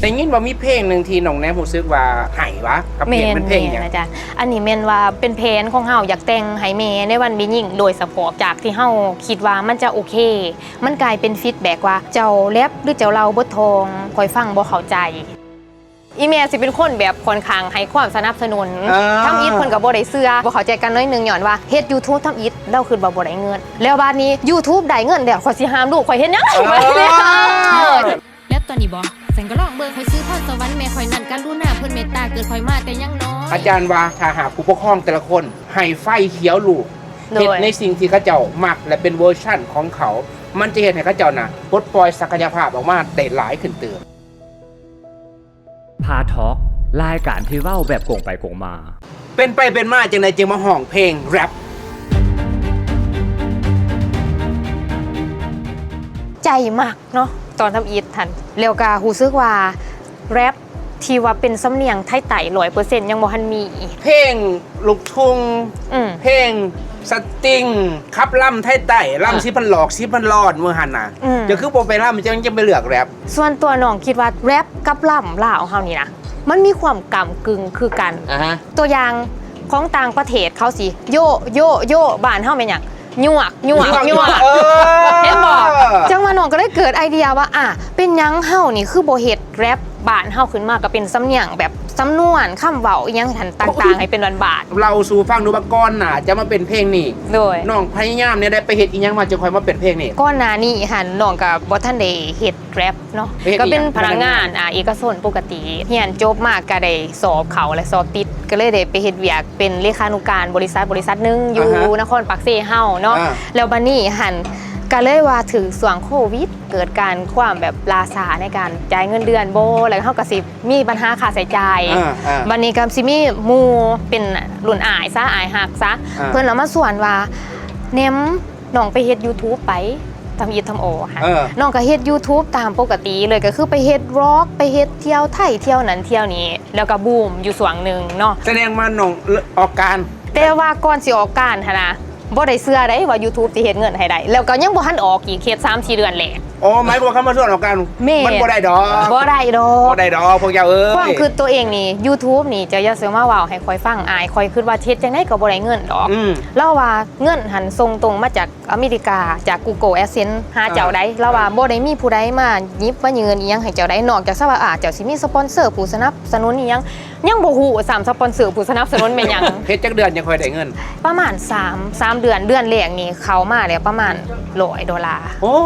ໄດ້ຍິນວ່າມີເພງໜຶ່ງທີ່ນ້ອງແນມຮູ້ສຶກວ່າໄຫ້ວະ ກັບເພງ ແມ່ນ ແມ່ນເພງຫຍັງ? ແມ່ນ ອາຈານ ອັນນີ້ແມ່ນວ່າເປັນແຜນຂອງເຮົາ ຢາກແຕ່ງໃຫ້ແມ່ໃນວັນແມ່ຍິງໂດຍສະເພາະ ຈາກທີ່ເຮົາຄິດວ່າມັນຈະໂອເຄ ມັນກາຍເປັນຟີດແບັກວ່າ ເຈົ້າແຣັບ ຫຼື ເຈົ້າເລົ່າບົດທອງ ຂ້ອຍຟັງບໍ່ເຂົ້າໃຈ. ອີ່ແມ່ຊິເປັນຄົນແບບຂ້ອນຂ້າງໃຫ້ຄວາມສະໜັບສະໜູນ ອ່າ ທຳອິດເພິ່ນກໍບໍ່ໄດ້ເຊື່ອ ບໍ່ເຂົ້າໃຈກັນໜ້ອຍໜຶ່ງ ຍ້ອນວ່າເຮັດຢູທູບທຳອິດ ລາວຄິດວ່າບໍ່ໄດ້ເງິນ ແລ້ວບາດນີ້ຢູທູບໄດ້ເງິນແລ້ວ ຂ້ອຍຊິຫ້າມລູກຂ້ອຍເຮັດຫຍັງ? ເອີ ແຣັບຕອນນີ້ບໍ່? ຊັ້ນກໍລອງເບິ່ງ. ຂ້ອຍຊື່ພອນສະຫວັນ ແມ່ຂ້ອຍນັ້ນກະລຸນາ ເພິ່ນເມດຕາເກີດຂ້ອຍມາແຕ່ຍັງນ້ອຍ. ອາຈານວ່າ ຖ້າຫາກຜູ້ປົກຄອງແຕ່ລະຄົນໃຫ້ໄຟຂຽວລູກ ໂດຍ ເຮັດໃນສິ່ງທີ່ເຂົາເຈົ້າມັກ ແລະ ເປັນເວີຊັນຂອງເຂົາ ມັນຈະເຮັດໃຫ້ເຂົາເຈົ້ານະ ປົດປ່ອຍສັກກະຍະພາບອອກມາໄດ້ຫຼາຍຂຶ້ນຕື່ມ. ພາທອກ ລາຍການທີ່ເວົ້າແບບກົງໄປກົງມາ. ເປັນໄປເປັນມາຈັ່ງໃດຈຶ່ງມາຮ້ອງເພງແຣັບ? ໃຈມັກເນາະ ຕອນທຳອິດຫັ້ນ ແລ້ວກະຮູ້ສຶກວ່າແຣັບທີ່ວ່າເປັນສຳນຽງໄທໃຕ້ຮ້ອຍເປີເຊັນຍັງບໍ່ທັນມີ. ເພງລູກທຸ່ງ ອືມ ເພງສະຕິງ ຂັບລຳໄທໃຕ້ ລຳ ອ່າ ສິບພັນຫຼອກ ສິບພັນລອດ ມື້ຫັ້ນນະ ອືມ ຈະຄືບໍ່ໄປລຳ ຈັ່ງ ຈັ່ງໄປເລືອກແຣັບ? ສ່ວນຕົວນ້ອງຄິດວ່າແຣັບກັບລຳລາວເຮົານີ້ນະ ມັນມີຄວາມກ້ຳກຶ່ງຄືກັນ. ອ່າຮະ ຕົວຢ່າງຂອງຕ່າງປະເທດເຂົາຊິໂຢະ ໂຢະ ໂຢະ ບ້ານເຮົາແມ່ນຫຍັງ? ຍວກ ຍວກ ຍວກ ຍວກ ເອີ ເຫັນບໍ່? ຈັ່ງວ່ານ້ອງກໍເລີຍເກີດໄອເດຍວ່າ ອ່າ ເປັນຫຍັງເຮົານີ້ຄືບໍ່ເຮັດແຣັບບ້ານເຮົາຂຶ້ນມາ ກໍເປັນສຳນຽງແບບສຳນວນຄຳເວົ້າອີ່ຫຍັງຫັ້ນຕ່າງໆ ໃຫ້ເປັນບ້ານໆ. ເລົ່າສູ່ຟັງດູວ່າກ່ອນໜ້າຈະມາເປັນເພງນີ້ ໂດຍ ນ້ອງພະຍາຍາມແນວໃດ ໄປເຮັດອີ່ຫຍັງມາ ຈຶ່ງຄ່ອຍມາເປັນເພງນີ້? ກ່ອນໜ້ານີ້ຫັ້ນ ນ້ອງກໍບໍ່ທັນໄດ້ເຮັດແຣັບເນາະ ເຮັດ ກໍເປັນ ຫຍັງ? ພະນັກງານ ພະນັກງານ ອ່າ ເອກະຊົນປົກກະຕິ ຮຽນຈົບມາກໍໄດ້ສອບເຂົ້າ ແລະ ສອບຕິດ ກໍເລີຍໄດ້ໄປເຮັດວຽກເປັນເລຂານຸການບໍລິສັດ ບໍລິສັດໜຶ່ງຢູ່ ອ່າຮະ ນະຄອນປາກເຊເຮົາເນາະ ອ່າ ແລ້ວບາດນີ້ຫັ້ນ ກໍເລີຍວ່າຖືກຊ່ວງໂຄວິດ ເກີດການຄວາມແບບລ່າຊ້າໃນການຈ່າຍເງິນເດືອນບໍ ແລ້ວເຮົາກໍຊິມີບັນຫາຄ່າໃຊ້ຈ່າຍ ອ່າ ອ່າ ບາດນີ້ກໍຊິມີໝູ່ເປັນລຸ້ນອ້າຍຊະ ອ້າຍຮັກຊະ ອ່າ ເພິ່ນລະມາຊວນວ່າ ແນມ ນ້ອງໄປເຮັດຢູທູບໄປ ທຳອິດທຳອໍຫັ້ນ ເອີ ນ້ອງກໍເຮັດຢູທູບຕາມປົກກະຕິເລີຍ ກໍຄືໄປເຮັດວລັອກ ໄປເຮັດທ່ຽວໄທ ທ່ຽວນັ້ນທ່ຽວນີ້ ແລ້ວກໍບູມຢູ່ຊ່ວງໜຶ່ງເນາະ. ສະແດງວ່ານ້ອງອອກການ ແຕ່ວ່າກ່ອນຊິອອກການຫັ້ນນະ ບໍ່ໄດ້ເຊື່ອໃດວ່າຢູທູບຊິເຮັດເງິນໃຫ້ໄດ້ ແລ້ວກໍຍັງບໍ່ທັນອອກອີກ ເຮັດສາມສີ່ເດືອນແລ້ວ. ອໍ ໝາຍຄວາມວ່າຄຳວ່າຊວນອອກການ ແມ່ນ ມັນບໍ່ໄດ້ດອກ ບໍ່ໄດ້ດອກ ບໍ່ໄດ້ດອກພວກເຈົ້າເອີຍ. ຄວາມຄິດຕົວເອງນີ້ ຢູທູບນີ້ ເຈົ້າຢ່າເຊີມາເວົ້າໃຫ້ຂ້ອຍຟັງ ອາຍ ຂ້ອຍຄິດວ່າເຮັດຈັ່ງໃດກໍບໍ່ໄດ້ເງິນດອກ ອືມ ລາວວ່າເງິນຫັ້ນສົ່ງຕົງມາຈາກ ອາເມລິກາ ຈາກ Google AdSense ຫາເຈົ້າໃດ໋ ອ່າ ລາວວ່າບໍ່ໄດ້ມີຜູ້ໃດມາຫຍິບມາຍື່ນອີ່ຫຍັງໃຫ້ເຈົ້າໃດ໋ ນອກຈາກຊະວ່າ ອາ ເຈົ້າຊິມີສະປອນເຊີຜູ້ສະໜັບສະໜູນອີ່ຫຍັງ ຍັງບໍ່ຮູ້ຊ້ຳສະປອນເຊີຜູ້ສະໜັບສະໜູນແມ່ນຫຍັງ. ເຮັດຈັກເດືອນຈັ່ງຄ່ອຍໄດ້ເງິນ? ປະມານສາມ ສາມເດືອນ ເດືອນແລກນີ້ເຂົ້າມາແລ້ວປະມານຮ້ອຍໂດລາ. ໂອ້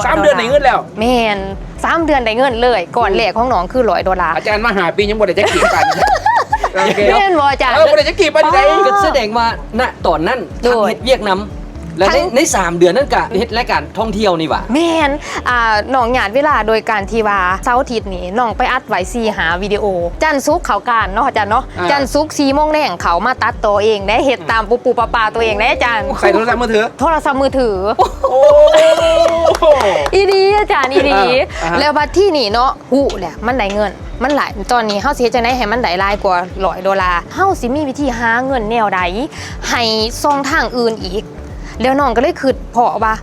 ສາມເດືອນໄດ້ເງິນແລ້ວ? ແມ່ນ ສາມເດືອນໄດ້ເງິນເລີຍ ກ້ອນແລກຂອງນ້ອງຄືຮ້ອຍໂດລາ. ອາຈານມາຫ້າປີຍັງບໍ່ໄດ້ຈັກກີບປານນີ້. ໂອເຄ ແມ່ນບໍ່ອາຈານ? ເອີ ບໍ່ໄດ້ຈັກກີບປານໃດ. ອໍ ກໍສະແດງວ່າ ນະ ຕອນນັ້ນ ທັງເຮັດວຽກນຳ ແລະ ໃນ ໃນສາມເດືອນນັ້ນກະເຮັດລາຍການທ່ອງທ່ຽວນີ້ຫວາ? ແມ່ນ ອ່າ ນ້ອງຍາດເວລາໂດຍການທີ່ວ່າເສົາອາທິດນີ້ ນ້ອງໄປອັດໄວ້ສີ່ຫ້າວິດີໂອ ຈັນສຸກເຂົ້າການເນາະອາຈານເນາະ ອ່າ ຈັນສຸກສີ່ໂມງແລງເຂົ້າມາຕັດຕໍ່ເອງເດ້ ເຮັດຕາມປຸບໆປະປາຕົວເອງເດ້ອາຈານ. ໃຊ້ໂທລະສັບມືຖື? ໂທລະສັບມືຖື. ໂອ້ ອີ່ຫຼີອາຈານ ອີ່ຫຼີ. ອ່າ ແລ້ວບັດທີນີ້ເນາະ ຮູ້ແລ້ວມັນໄດ້ເງິນ ມັນຫຼາຍ ຕອນນີ້ເຮົາຊິເຮັດຈັ່ງໃດໃຫ້ມັນໄດ້ຫຼາຍກວ່າຮ້ອຍໂດລາ? ເຮົາຊິມີວິທີຫາເງິນແນວໃດໃຫ້ຊ່ອງທາງອື່ນອີກ? ແລ້ວນ້ອງກໍເລີຍຄິດເພາະວ່າ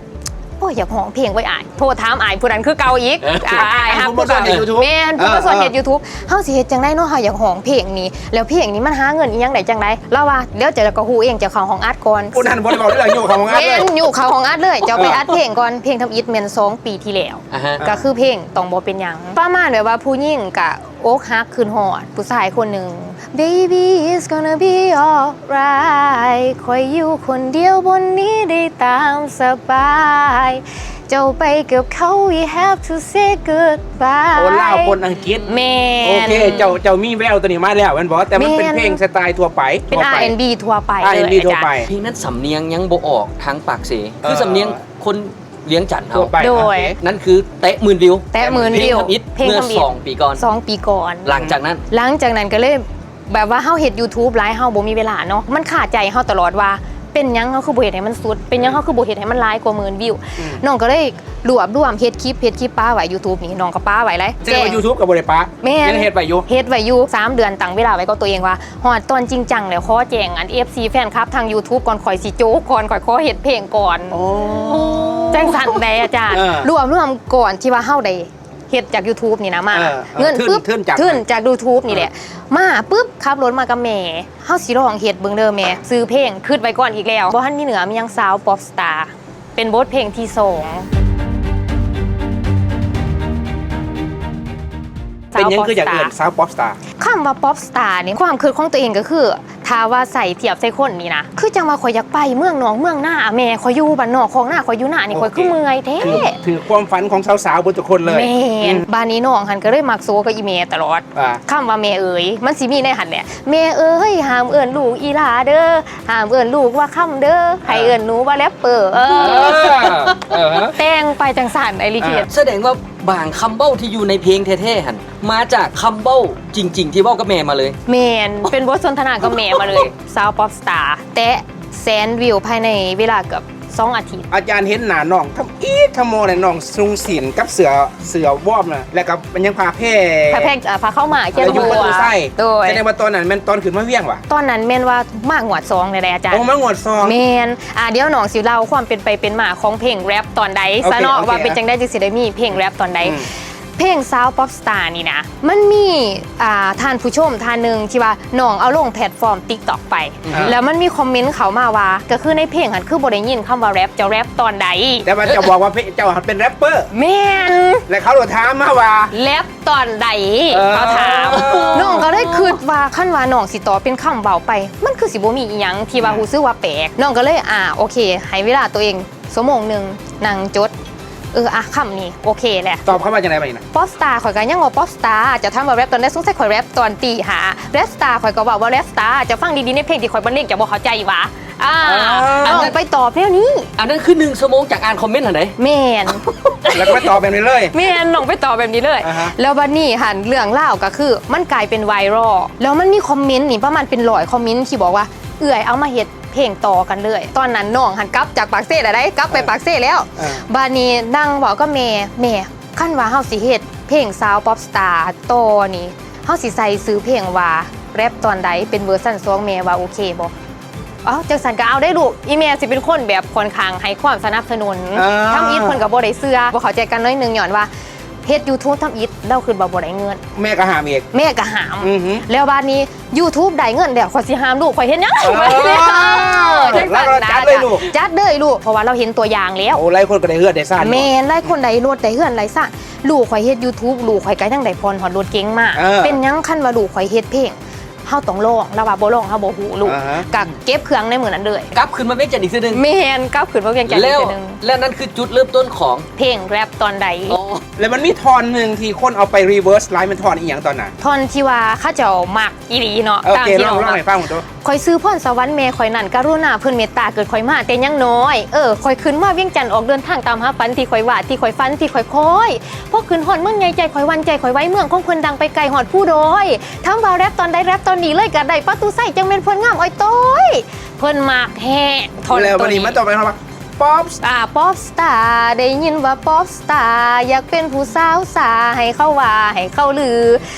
ໂອ້ຍ ຢາກຮ້ອງເພງເວີ້ຍອ້າຍ ໂທຖາມອ້າຍຜູ້ນັ້ນຄືເກົ່າອີກ. ເອີ ອ້າຍຮັກຜູ້ເກົ່າ ແມ່ນ ຜູ້ມາຊວນເຮັດຢູທູບ ເຮົາຊິເຮັດຈັ່ງໃດເນາະ ເຮົາຢາກຮ້ອງເພງນີ້ ແລ້ວເພງນີ້ມັນຫາເງິນອີ່ຫຍັງໄດ້ຈັ່ງໃດ? ລາວວ່າ ດຽວເຈົ້າກໍຮູ້ເອງ ເຈົ້າເຂົ້າຫ້ອງອັດກ່ອນ. ຜູ້ນັ້ນບໍ່ໄດ້ເວົ້າເລື່ອງຢູ່ເຂົ້າຫ້ອງອັດເລີຍ ແມ່ນ ຢູ່ເຂົ້າຫ້ອງອັດເລີຍ ເຈົ້າໄປອັດເພງກ່ອນ. ເພງທຳອິດແມ່ນສອງປີທີ່ແລ້ວ ອ່າຮະ ກໍຄືເພງຕ້ອງບໍ່ເປັນຫຍັງ ປະມານແບບວ່າຜູ້ຍິງກະອົກຫັກ ຄິດຮອດຜູ້ຊາຍຄົນໜຶ່ງ Baby, it's gonna be alright ຂ້ອຍຢູ່ຄົນດຽວບ່ອນນີ້ໄດ້ຕາມສະບາຍ ເຈົ້າໄປກັບເຂົາ we have to say goodbye. ໂອ້ ລາວປົນອັງກິດ. ແມ່ນ ໂອເຄ ເຈົ້າ ເຈົ້າມີແວວຕົວນີ້ມາແລ້ວແມ່ນບໍ່? ແຕ່ມັນເປັນເພງສະໄຕລ໌ທົ່ວໄປ ເປັນ ອາ ແອນ ບີ ທົ່ວໄປ ອາ ແອນ ບີ ທົ່ວໄປ. ເພງນັ້ນສຳນຽງຍັງບໍ່ອອກທາງປາກເຊ ຄືສຳນຽງຄົນ ວຽງຈັນເຮົາ ໂດຍ ນັ້ນຄືແຕະໝື່ນວິວ ແຕະໝື່ນວິວ ເພງທຳອິດ ເພງທຳອິດ ເມື່ອສອງປີກ່ອນ ສອງປີກ່ອນ. ຫຼັງຈາກນັ້ນ ຫຼັງຈາກນັ້ນກໍເລີຍແບບວ່າເຮົາເຮັດຢູທູບຫຼາຍ ເຮົາບໍ່ມີເວລາເນາະ ມັນຄາໃຈເຮົາຕະຫຼອດວ່າ ເປັນຫຍັງເຮົາຄືບໍ່ເຮັດໃຫ້ມັນສຸດ ເປັນຫຍັງເຮົາຄືບໍ່ເຮັດໃຫ້ມັນຫຼາຍກວ່າໝື່ນວິວ. ອືມ ນ້ອງກໍເລີຍລວບລວມເຮັດຄລິບ ເຮັດຄລິບປະໄວ້ ຢູທູບນີ້ ນ້ອງກໍປະໄວ້ຫຼາຍ ແຕ່ວ່າຢູທູບກໍບໍ່ໄດ້ປະ ແມ່ນ ຍັງເຮັດໄວ້ຢູ່ ເຮັດໄວ້ຢູ່ສາມເດືອນ ຕັ້ງເວລາໄວ້ກັບຕົວເອງວ່າ ຮອດຕອນຈິງຈັງແລ້ວ ຂໍແຈ້ງອັນ ເອັຟຊີ ແຟນຄລັບທາງຢູທູບກ່ອນ ຂ້ອຍຊິໂຈະກ່ອນ ຂ້ອຍຂໍເຮັດເພງກ່ອນ. ໂອ້ ຈັ່ງຊັ້ນໃດອາຈານ ເອີ ລວບລວມກ່ອນທີ່ວ່າເຮົາໄດ້ ເຮັດຈາກ YouTube ນີ້ນະ ມາ ເອີ ເອີ ເງິນປຶບ ທຶນ ທຶນຈາກ ທຶນຈາກ YouTube ນີ້ແຫຼະ ເອີ ມາປຶບ ຂັບລົດມາກັບແມ່ ເຮົາຊິລອງເຮັດເບິ່ງເດີແມ່ ຊື່ເພງ ຄິດໄວ້ກ່ອນອີກແລ້ວ ບໍ່ທັນມີເນື້ອມີຫຍັງ ຊາວ Pop Star ເປັນບົດເພງທີສອງ ເປັນຫຍັງຄືຢາກເອີ້ນ ຊາວ Pop Star? ຄຳວ່າ Pop Star ນີ້ ຄວາມຄິດຂອງຕົວເອງກໍຄື ຖ້າວ່າໃສ່ທຽບໃສ່ຄົນນີ້ນະ ຄືຈັ່ງວ່າຂ້ອຍຢາກໄປເມືອງນອກເມືອງນາ ແມ່ຂ້ອຍຢູ່ບ້ານນອກຄອກນາ ຂ້ອຍຢູ່ນານີ້ ໂອເຄ ຂ້ອຍຄືເມື່ອຍແທ້ ຖືກ ຖືກຄວາມຝັນຂອງສາວໆເບິດທຸກຄົນເລີຍ ແມ່ນ ອືມ ບາດນີ້ນ້ອງຫັ້ນກໍເລີຍມັກໂຊກັບອີ່ແມ່ຕະຫຼອດ ອ່າ ຄຳວ່າແມ່ເອີຍ ມັນຊິມີໃນຫັ້ນແຫຼະ ແມ່ເອີຍ ຫ້າມເອີ້ນລູກອີ່ຫຼ້າເດີ ຫ້າມເອີ້ນລູກວ່າຄຳເດີ ໃຫ້ເອີ້ນໜູວ່າແຣັບເປີ ເອີ ເອີ ແຕ່ງໄປຈັ່ງຊັ້ນ ໄອ້ລິເກດ ສະແດງວ່າບາງຄຳເວົ້າທີ່ຢູ່ໃນເພງແທ້ໆຫັ້ນ ມາຈາກຄຳເວົ້າຈິງໆທີ່ເວົ້າກັບແມ່ມາເລີຍ ແມ່ນ ເປັນບົດສົນທະນາກັບແມ່ມາເລີຍ ຊາວ Pop Star ແຕະແສນວິວພາຍໃນເວລາເກືອບສອງອາທິດ ອາຈານເຫັນໜ້ານ້ອງທຳອິດທຳມໍແລ້ວ ນ້ອງນຸ່ງສິ້ນກັບເສື້ອ ເສື້ອວອມນະ ແລ້ວກໍມັນຍັງຜ້າແພ ຜ້າແພ ເອີ ຜ້າຂາວມ້າຂຽນຫົວ ແລ້ວຢູ່ປະຕູໄຊ ໂດຍ ສະແດງວ່າຕອນນັ້ນແມ່ນຕອນຂຶ້ນມາວຽງຫວາ? ຕອນນັ້ນແມ່ນວ່າມາງວດສອງແລ້ວເດ້ອາຈານ ໂອ້ ມາງວດສອງ ແມ່ນ ອ່າ ດຽວນ້ອງຊິເລົ່າຄວາມເປັນໄປເປັນມາຂອງເພງແຣັບຕອນໃດ ໂອເຄ ຊະເນາະ ໂອເຄ ວ່າເປັນຈັ່ງໃດຈຶ່ງຊິໄດ້ມີເພງແຣັບຕອນໃດ ອືມ ເພງຊາວ Pop Star ນີ້ນະ ມັນມີ ອ່າ ທ່ານຜູ້ຊົມທ່ານໜຶ່ງທີ່ວ່ານ້ອງເອົາລົງແພລດຟອມ TikTok ໄປ ອືມ ແລ້ວມັນມີຄອມເມັນເຂົ້າມາວ່າ ກໍຄືໃນເພງຫັ້ນຄືບໍ່ໄດ້ຍິນຄຳວ່າແຣັບ ເຈົ້າແຣັບຕອນໃດ? ແຕ່ວ່າເຈົ້າບອກວ່າເພ ເຈົ້າເປັນແຣັບເປີ ແມ່ນ ແລ້ວເຂົາກໍຖາມມາວ່າ ແຣັບຕອນໃດ? ເອີ ເຂົາຖາມ ນ້ອງກໍເລີຍຄິດວ່າ ຄັນວ່ານ້ອງຊິຕອບເປັນຄຳເວົ້າໄປ ມັນຄືຊິບໍ່ມີອີ່ຫຍັງທີ່ວ່າ ອືມ ຮູ້ສຶກວ່າແປກ ນ້ອງກໍເລີຍ ອ່າ ໂອເຄ ໃຫ້ເວລາຕົວເອງ ຊົ່ວໂມງໜຶ່ງ ນັ່ງຈົດ ເອີ ອ່ະ ຄຳນີ້ໂອເຄແຫຼະ ຕອບຄຳວ່າຈັ່ງໃດບາດນີ້ນະ? Pop Star ຂ້ອຍກໍຍັງວ່າ Pop Star ເຈົ້າຖາມວ່າແຣັບຕອນໃດ ສົງໄສຂ້ອຍແຣັບຕອນຕີຫ້າ Rap Star ຂ້ອຍກໍເວົ້າວ່າ Rap Star ເຈົ້າຟັງດີໆໃນເພງທີ່ຂ້ອຍບັນເລງ ເຈົ້າບໍ່ເຂົ້າໃຈຫວາ? ອ່າ ອ່າ ນ້ອງໄປຕອບແນວນີ້ ອັນນັ້ນຄືໜຶ່ງຊົ່ວໂມງຈາກອ່ານຄອມເມັນຫັ້ນເດ້ ແມ່ນ ແລ້ວກໍໄປຕອບແບບນີ້ເລີຍ ແມ່ນ ນ້ອງໄປຕອບແບບນີ້ເລີຍ ອ່າຮະ ແລ້ວບັດນີ້ຫັ້ນ ເລື່ອງລາວກໍຄືມັນກາຍເປັນໄວຣັລ ແລ້ວມັນມີຄອມເມັນນີ້ປະມານເປັນຮ້ອຍຄອມເມັນທີ່ບອກວ່າ ເອື້ອຍເອົາມາເຮັດ ເພງຕໍ່ກັນເລີຍ ຕອນນັ້ນນ້ອງຫັ້ນກັບຈາກປາກເຊແລ້ວໃດ໋ ກັບໄປ ເອີ ປາກເຊແລ້ວ ເອີ ບາດນີ້ນັ່ງເວົ້າກັບແມ່ ແມ່ ຄັນວ່າເຮົາຊິເຮັດເພງຊາວ Pop Star ຕໍ່ນີ້ ເຮົາຊິໃສ່ຊື່ເພງວ່າ ແຣັບຕອນໃດ ເປັນເວີຊັນສອງ ແມ່ວ່າໂອເຄບໍ່? ເອົ້າ ຈັ່ງຊັ້ນກໍເອົາໄດ້ລູກ ອີ່ແມ່ຊິເປັນຄົນແບບຂ້ອນຂ້າງໃຫ້ຄວາມສະໜັບສະໜູນ ອ່າ ທຳອິດເພິ່ນກໍບໍ່ໄດ້ເຊື່ອ ບໍ່ເຂົ້າໃຈກັນໜ້ອຍໜຶ່ງ ຍ້ອນວ່າ ເຮັດ YouTube ທຳອິດ ລາວຄິດວ່າບໍ່ໄດ້ເງິນ ແມ່ກໍຫ້າມອີກ ແມ່ກໍຫ້າມ ອືຮຶ ແລ້ວບາດນີ້ YouTube ໄດ້ເງິນແລ້ວ ຂ້ອຍຊິຫ້າມລູກຂ້ອຍເຮັດຫຍັງ? ເອີ ຈັ່ງຊັ້ນນະ ຈັດເລີຍລູກ ຈັດເລີຍລູກ ເພາະວ່າລາວເຫັນຕົວຢ່າງແລ້ວ ໂອ້ ຫຼາຍຄົນກໍໄດ້ເຮືອນໄດ້ຊານ ແມ່ນ ຫຼາຍຄົນໄດ້ລົດໄດ້ເຮືອນໄດ້ຊານ ລູກຂ້ອຍເຮັດ YouTube ລູກຂ້ອຍກໍຍັງໄດ້ຜ່ອນຮອດລົດເກັງມາ ເອີ ເປັນຫຍັງ ຄັນວ່າລູກຂ້ອຍເຮັດເພງ ເຮົາຕ້ອງລອງ ລາວວ່າບໍ່ລອງເຮົາບໍ່ຮູ້ລູກ ອ່າຮະ ກໍເກັບເຄື່ອງໃນມື້ນັ້ນເລີຍ ກັບຄືນມາວຽງຈັນອີກເທື່ອໜຶ່ງ ແມ່ນ ກັບຄືນມາວຽງຈັນອີກເທື່ອໜຶ່ງ ແລ້ວນັ້ນຄືຈຸດເລີ່ມຕົ້ນຂອງ ເພງແຣັບຕອນໃດ ອໍ ແລ້ວມັນມີທ່ອນໜຶ່ງທີ່ຄົນເອົາໄປ reverse ຫຼາຍ ແມ່ນທ່ອນອີ່ຫຍັງຕອນນັ້ນ? ທ່ອນທີ່ວ່າເຂົາເຈົ້າມັກອີ່ຫຼີເນາະ ເອີ ຕາມທີ່ນ້ອງເວົ້າໃຫ້ຟັງເບິ່ງດູ ຂ້ອຍຊື່ພອນສະຫວັນ ແມ່ຂ້ອຍນັ້ນກະລຸນາເພິ່ນເມດຕາ ເກີດຂ້ອຍມາແຕ່ຍັງນ້ອຍ ເອີ ຂ້ອຍຂຶ້ນມາວຽງຈັນ ອອກເດີນທາງຕາມຫາຝັນທີ່ຂ້ອຍວາດ ທີ່ຂ້ອຍຝັນ ທີ່ຂ້ອຍຄອຍ ພໍຂຶ້ນຮອດເມືອງໃຫຍ່ ໃຈຂ້ອຍຫວັ່ນ ໃຈຂ້ອຍໄວ ເມືອງຂອງເພິ່ນດັງໄປໄກຮອດພູດອຍ ຖາມວ່າແຣັບຕອນໃດ ແຣັບຕອນນີ້ເລີຍກະໄດ້ ປະຕູໄຊຈັ່ງແມ່ນເພິ່ນງາມອ້ອຍຕ້ອຍ ເພິ່ນມັກແຮງ ທ່ອນ ແລ້ວບັດນີ້ ໂຕນີ້ ມາຕໍ່ໄປເຮົາວ່າ Pop ອ່າ Pop Star ໄດ້ຍິນວ່າ Pop Star ຢາກເປັນຜູ້ສາວສາ ໃຫ້ເຂົາວ່າ ໃຫ້ເຂົາລື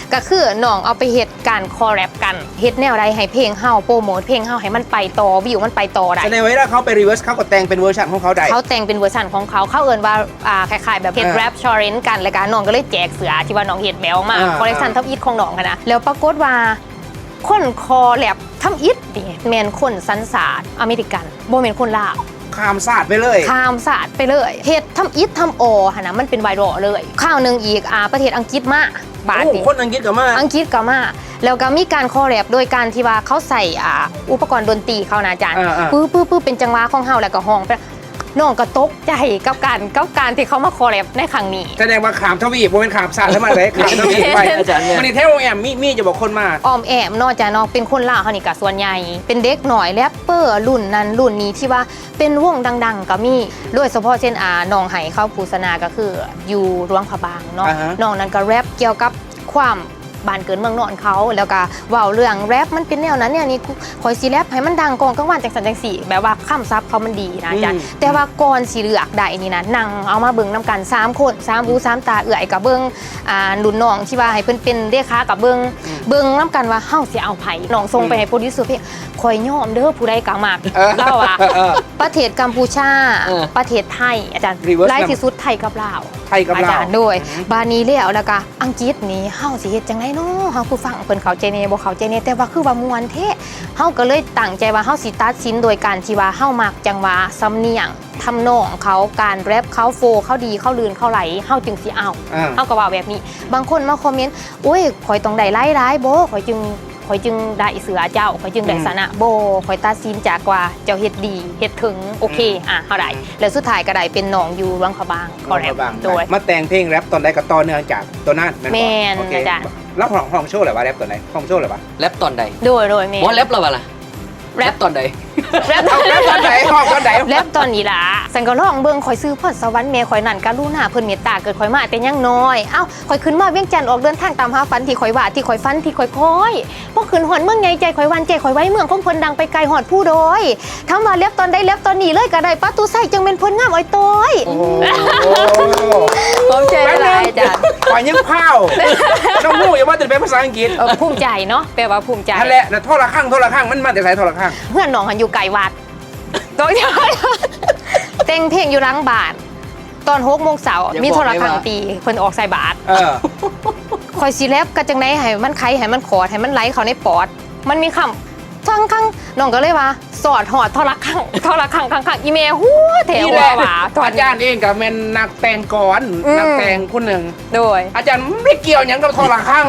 ກໍຄືນ້ອງເອົາໄປເຮັດການ collab ກັນ ເຮັດແນວໃດໃຫ້ເພງເຮົາ ໂປຣໂມດເພງເຮົາໃຫ້ມັນໄປຕໍ່ ວິວມັນໄປຕໍ່ໄດ້ ສະແດງວ່າເວລາເຂົາໄປ reverse ເຂົາກໍແຕ່ງເປັນເວີຊັນຂອງເຂົາໄດ້ ເຂົາແຕ່ງເປັນເວີຊັນຂອງເຂົາ ເຂົາເອີ້ນວ່າ ອ່າ ຄ້າຍໆແບບເຮັດ ອ່າ rap challenge ກັນ ແລ້ວກໍນ້ອງກໍເລີຍແຈກເສື້ອທີ່ວ່ານ້ອງເຮັດແບບອອກມາ ອ່າ collection ທຳອິດຂອງນ້ອງຫັ້ນນະ ແລ້ວປາກົດວ່າ ຄົນຄໍແລັບທຳອິດນີ້ແມ່ນຄົນສັນຊາດອາເມລິກັນ ບໍ່ແມ່ນຄົນລາວ ຂ້າມຊາດໄປເລີຍ ຂ້າມຊາດໄປເລີຍ ເຮັດທຳອິດທຳອໍຫັ້ນນະ ມັນເປັນໄວຣັລເລີຍ ຄາວໜຶ່ງອີກ ອ່າ ປະເທດອັງກິດມາ ບາດນີ້ ໂອ້ ຄົນອັງກິດກໍມາ ອັງກິດກໍມາ ແລ້ວກໍມີການຄໍແລັບໂດຍການທີ່ວ່າເຂົາໃສ່ ອ່າ ອຸປະກອນດົນຕີເຂົານະອາຈານ ອ່າໆ ປຶບໆ ເປັນຈັງຫວະຂອງເຮົາ ແລ້ວກໍຮ້ອງໄປ ນ້ອງກໍຕົກໃຈກັບການ ກັບການທີ່ເຂົາມາຄໍແລັບໃນຄັ້ງນີ້ ສະແດງວ່າຂ້າມທະວີບ ບໍ່ແມ່ນຂ້າມຊາດ ແລ້ວມາໄດ້ ຂ້າມທະວີບໄປ ອາຈານ ແມ່ນ ວັນນີ້ແທ້ອ້ອມແອ້ມ ມີ ມີຈະບອກຄົນມາ ອ້ອມແອ້ມເນາະ ຈາເນາະ ເປັນຄົນລາວເຮົານີ້ກໍສ່ວນໃຫຍ່ ເປັນເດັກນ້ອຍແຣັບເປີລຸ້ນນັ້ນລຸ້ນນີ້ ທີ່ວ່າເປັນວົງດັງໆກໍມີ ໂດຍສະເພາະເຊັ່ນ ອ່າ ນ້ອງໄຫ້ເຂົາໂຄສະນາ ກໍຄືຢູ່ຫຼວງພະບາງເນາະ ອ່າຮະ ນ້ອງນັ້ນກໍແຣັບກ່ຽວກັບຄວາມ ບ້ານເກີດເມືອງນອນເຂົາ ແລ້ວກະເວົ້າເລື່ອງແຣັບ ມັນເປັນແນວນັ້ນແນວນີ້ ຂ້ອຍຊິແຣັບໃຫ້ມັນດັງກ້ອງກັງວານ ຈັ່ງຊັ້ນຈັ່ງຊີ້ ແບບວ່າຄຳສັບເຂົາມັນດີນະອາຈານ ອືມ ແຕ່ວ່າກ່ອນຊິເລືອກໄດ້ນີ້ນະ ນັ່ງເອົາມາເບິ່ງນຳກັນສາມຄົນ ສາມຫູ ອືມ ສາມຕາ ເອື້ອຍກະເບິ່ງ ອ່າ ລຸ້ນນ້ອງທີ່ວ່າໃຫ້ເພິ່ນເປັນເລຂາກະເບິ່ງ ອືມ ເບິ່ງນຳກັນວ່າເຮົາຊິເອົາໃຜ ນ້ອງສົ່ງໄປໃຫ້ໂປຣດິວເຊີເພງ ຂ້ອຍຍອມເດີ ຜູ້ໃດກະມັກ ເອີ ລາວວ່າ ເອີ ປະເທດກຳປູຊາ ເອີ ປະເທດໄທ ອາຈານ reverse ຫຼາຍທີ່ສຸດໄທກັບລາວ ໄທກັບລາວ ອາຈານ ໂດຍ ອືຮຶ ບາດນີ້ແລ້ວ ແລ້ວກະອັງກິດນີ້ ເຮົາຊິເຮັດຈັ່ງໃດນໍ? ເຮົາຜູ້ຟັງເພິ່ນເຂົ້າໃຈແດ່ບໍ່ເຂົ້າໃຈແດ່ ແຕ່ວ່າຄືວ່າມ່ວນແທ້. ເຮົາກໍເລີຍຕັ້ງໃຈວ່າ ເຮົາຊິຕັດສິນໂດຍການທີ່ວ່າ ເຮົາມັກຈັງຫວະ ສຳນຽງ ທຳນອງເຂົາ ການແຣັບເຂົາ ໂຟລເຂົາດີ ເຂົາລື່ນ ເຂົາໄຫຼ ເຮົາຈຶ່ງຊິເອົາ. ອ່າ ເຮົາກໍເວົ້າແບບນີ້. ບາງຄົນມາຄອມເມັນ ໂອ້ຍ ຂ້ອຍຕ້ອງໄດ້ລາຍຫຼາຍບໍ່ ຂ້ອຍຈຶ່ງ ຂ້ອຍຈຶ່ງໄດ້ເສື້ອເຈົ້າ ຂ້ອຍຈຶ່ງໄດ້ ອືມ ຊະນະ. ບໍ່ ຂ້ອຍຕັດສິນຈາກວ່າເຈົ້າເຮັດດີ ເຮັດເຖິງ ໂອເຄ ອືມ ອ່າ ເຮົາໄດ້. ອືມ ແລ້ວສຸດທ້າຍກໍໄດ້ເປັນນ້ອງຢູ່ຫຼວງພະບາງ ຫຼວງພະບາງ ໂດຍ ມາແຕ່ງເພງແຣັບຕອນໃດກໍຕໍ່ເນື່ອງຈາກຕົວນັ້ນແມ່ນບໍ່? ແມ່ນ ໂອເຄ ອາຈານ ລາວຮ້ອງ ຮ້ອງໂຊແລ້ວຫວາ ແຣັບຕອນໃດ ຮ້ອງໂຊແລ້ວຫວາ? ແຣັບຕອນໃດ? ໂດຍ ໂດຍ ແມ່ນ ບໍ່ແຣັບແລ້ວຫວາລະ? ແຣັບຕອນໃດ? ແຣັບ ເອົາ ແຣັບຕອນໃດ? ຮ້ອງຕອນໃດ? ແຣັບຕອນນີ້ລະ. ຊັ້ນກໍລອງເບິ່ງ ຂ້ອຍຊື່ພອນສະຫວັນ ແມ່ຂ້ອຍນັ້ນກະລຸນາ ເພິ່ນເມດຕາເກີດຂ້ອຍມາແຕ່ຍັງນ້ອຍ ເອົ້າ ຂ້ອຍຂຶ້ນມາວຽງຈັນ ອອກເດີນທາງຕາມຫາຝັນທີ່ຂ້ອຍວາດ ທີ່ຂ້ອຍຝັນ ທີ່ຂ້ອຍຄອຍ ພໍຂຶ້ນຮອດເມືອງໃຫຍ່ ໃຈຂ້ອຍຫວັ່ນ ໃຈຂ້ອຍໄຫວ ເມືອງຂອງເພິ່ນດັງໄປໄກຮອດພູດອຍ ຄຳວ່າແຣັບຕອນໃດ ແຣັບຕອນນີ້ເລີຍກໍໄດ້ ປະຕູໄຊຈຶ່ງແມ່ນເພິ່ນງາມອ້ອຍຕ້ອຍ. ໂອ້ ຂອບໃຈຫຼາຍໆ ອາຈານ ຂ້ອຍຍັງພ້າວ ນ້ອງຮູ້ຢູ່ວ່າຈະເປັນພາສາອັງກິດ ເອີ ພູມໃຈເນາະ ແປວ່າພູມໃຈ ຫັ້ນແຫຼະ. ແລ້ວທໍລະຄັງ ທໍລະຄັງມັນມາແຕ່ໃສ? ທໍລະຄັງ ເຮືອນນ້ອງຫັ້ນຢູ່ໃກ້ວັດ ແຕ່ງເພງຢູ່ຫຼັງບ້ານ ຕອນຫົກໂມງເຊົ້າ ມີທໍລະຄັງຕີ ເພິ່ນອອກໃສ່ບາດ ເອີ ຂ້ອຍຊິແຣັບກໍຈັ່ງໃດ ໃຫ້ມັນໄຄ ໃຫ້ມັນຂອດ ໃຫ້ມັນໄຫຼເຂົ້າໃນປອດ ມັນມີຄຳ ທັງຄັງ ນ້ອງກໍເລີຍວ່າ ສອດຮອດທໍລະຄັງ ທໍລະຄັງຄັງໆ ອີແມ່ຫົວແທ້ຫົວວ່າ. ອາຈານເອງກໍແມ່ນນັກແຕ່ງກອນ ອືມ ນັກແຕ່ງຜູ້ໜຶ່ງ ໂດຍ ອາຈານໄປກ່ຽວຫຍັງກັບທໍລະຄັງ?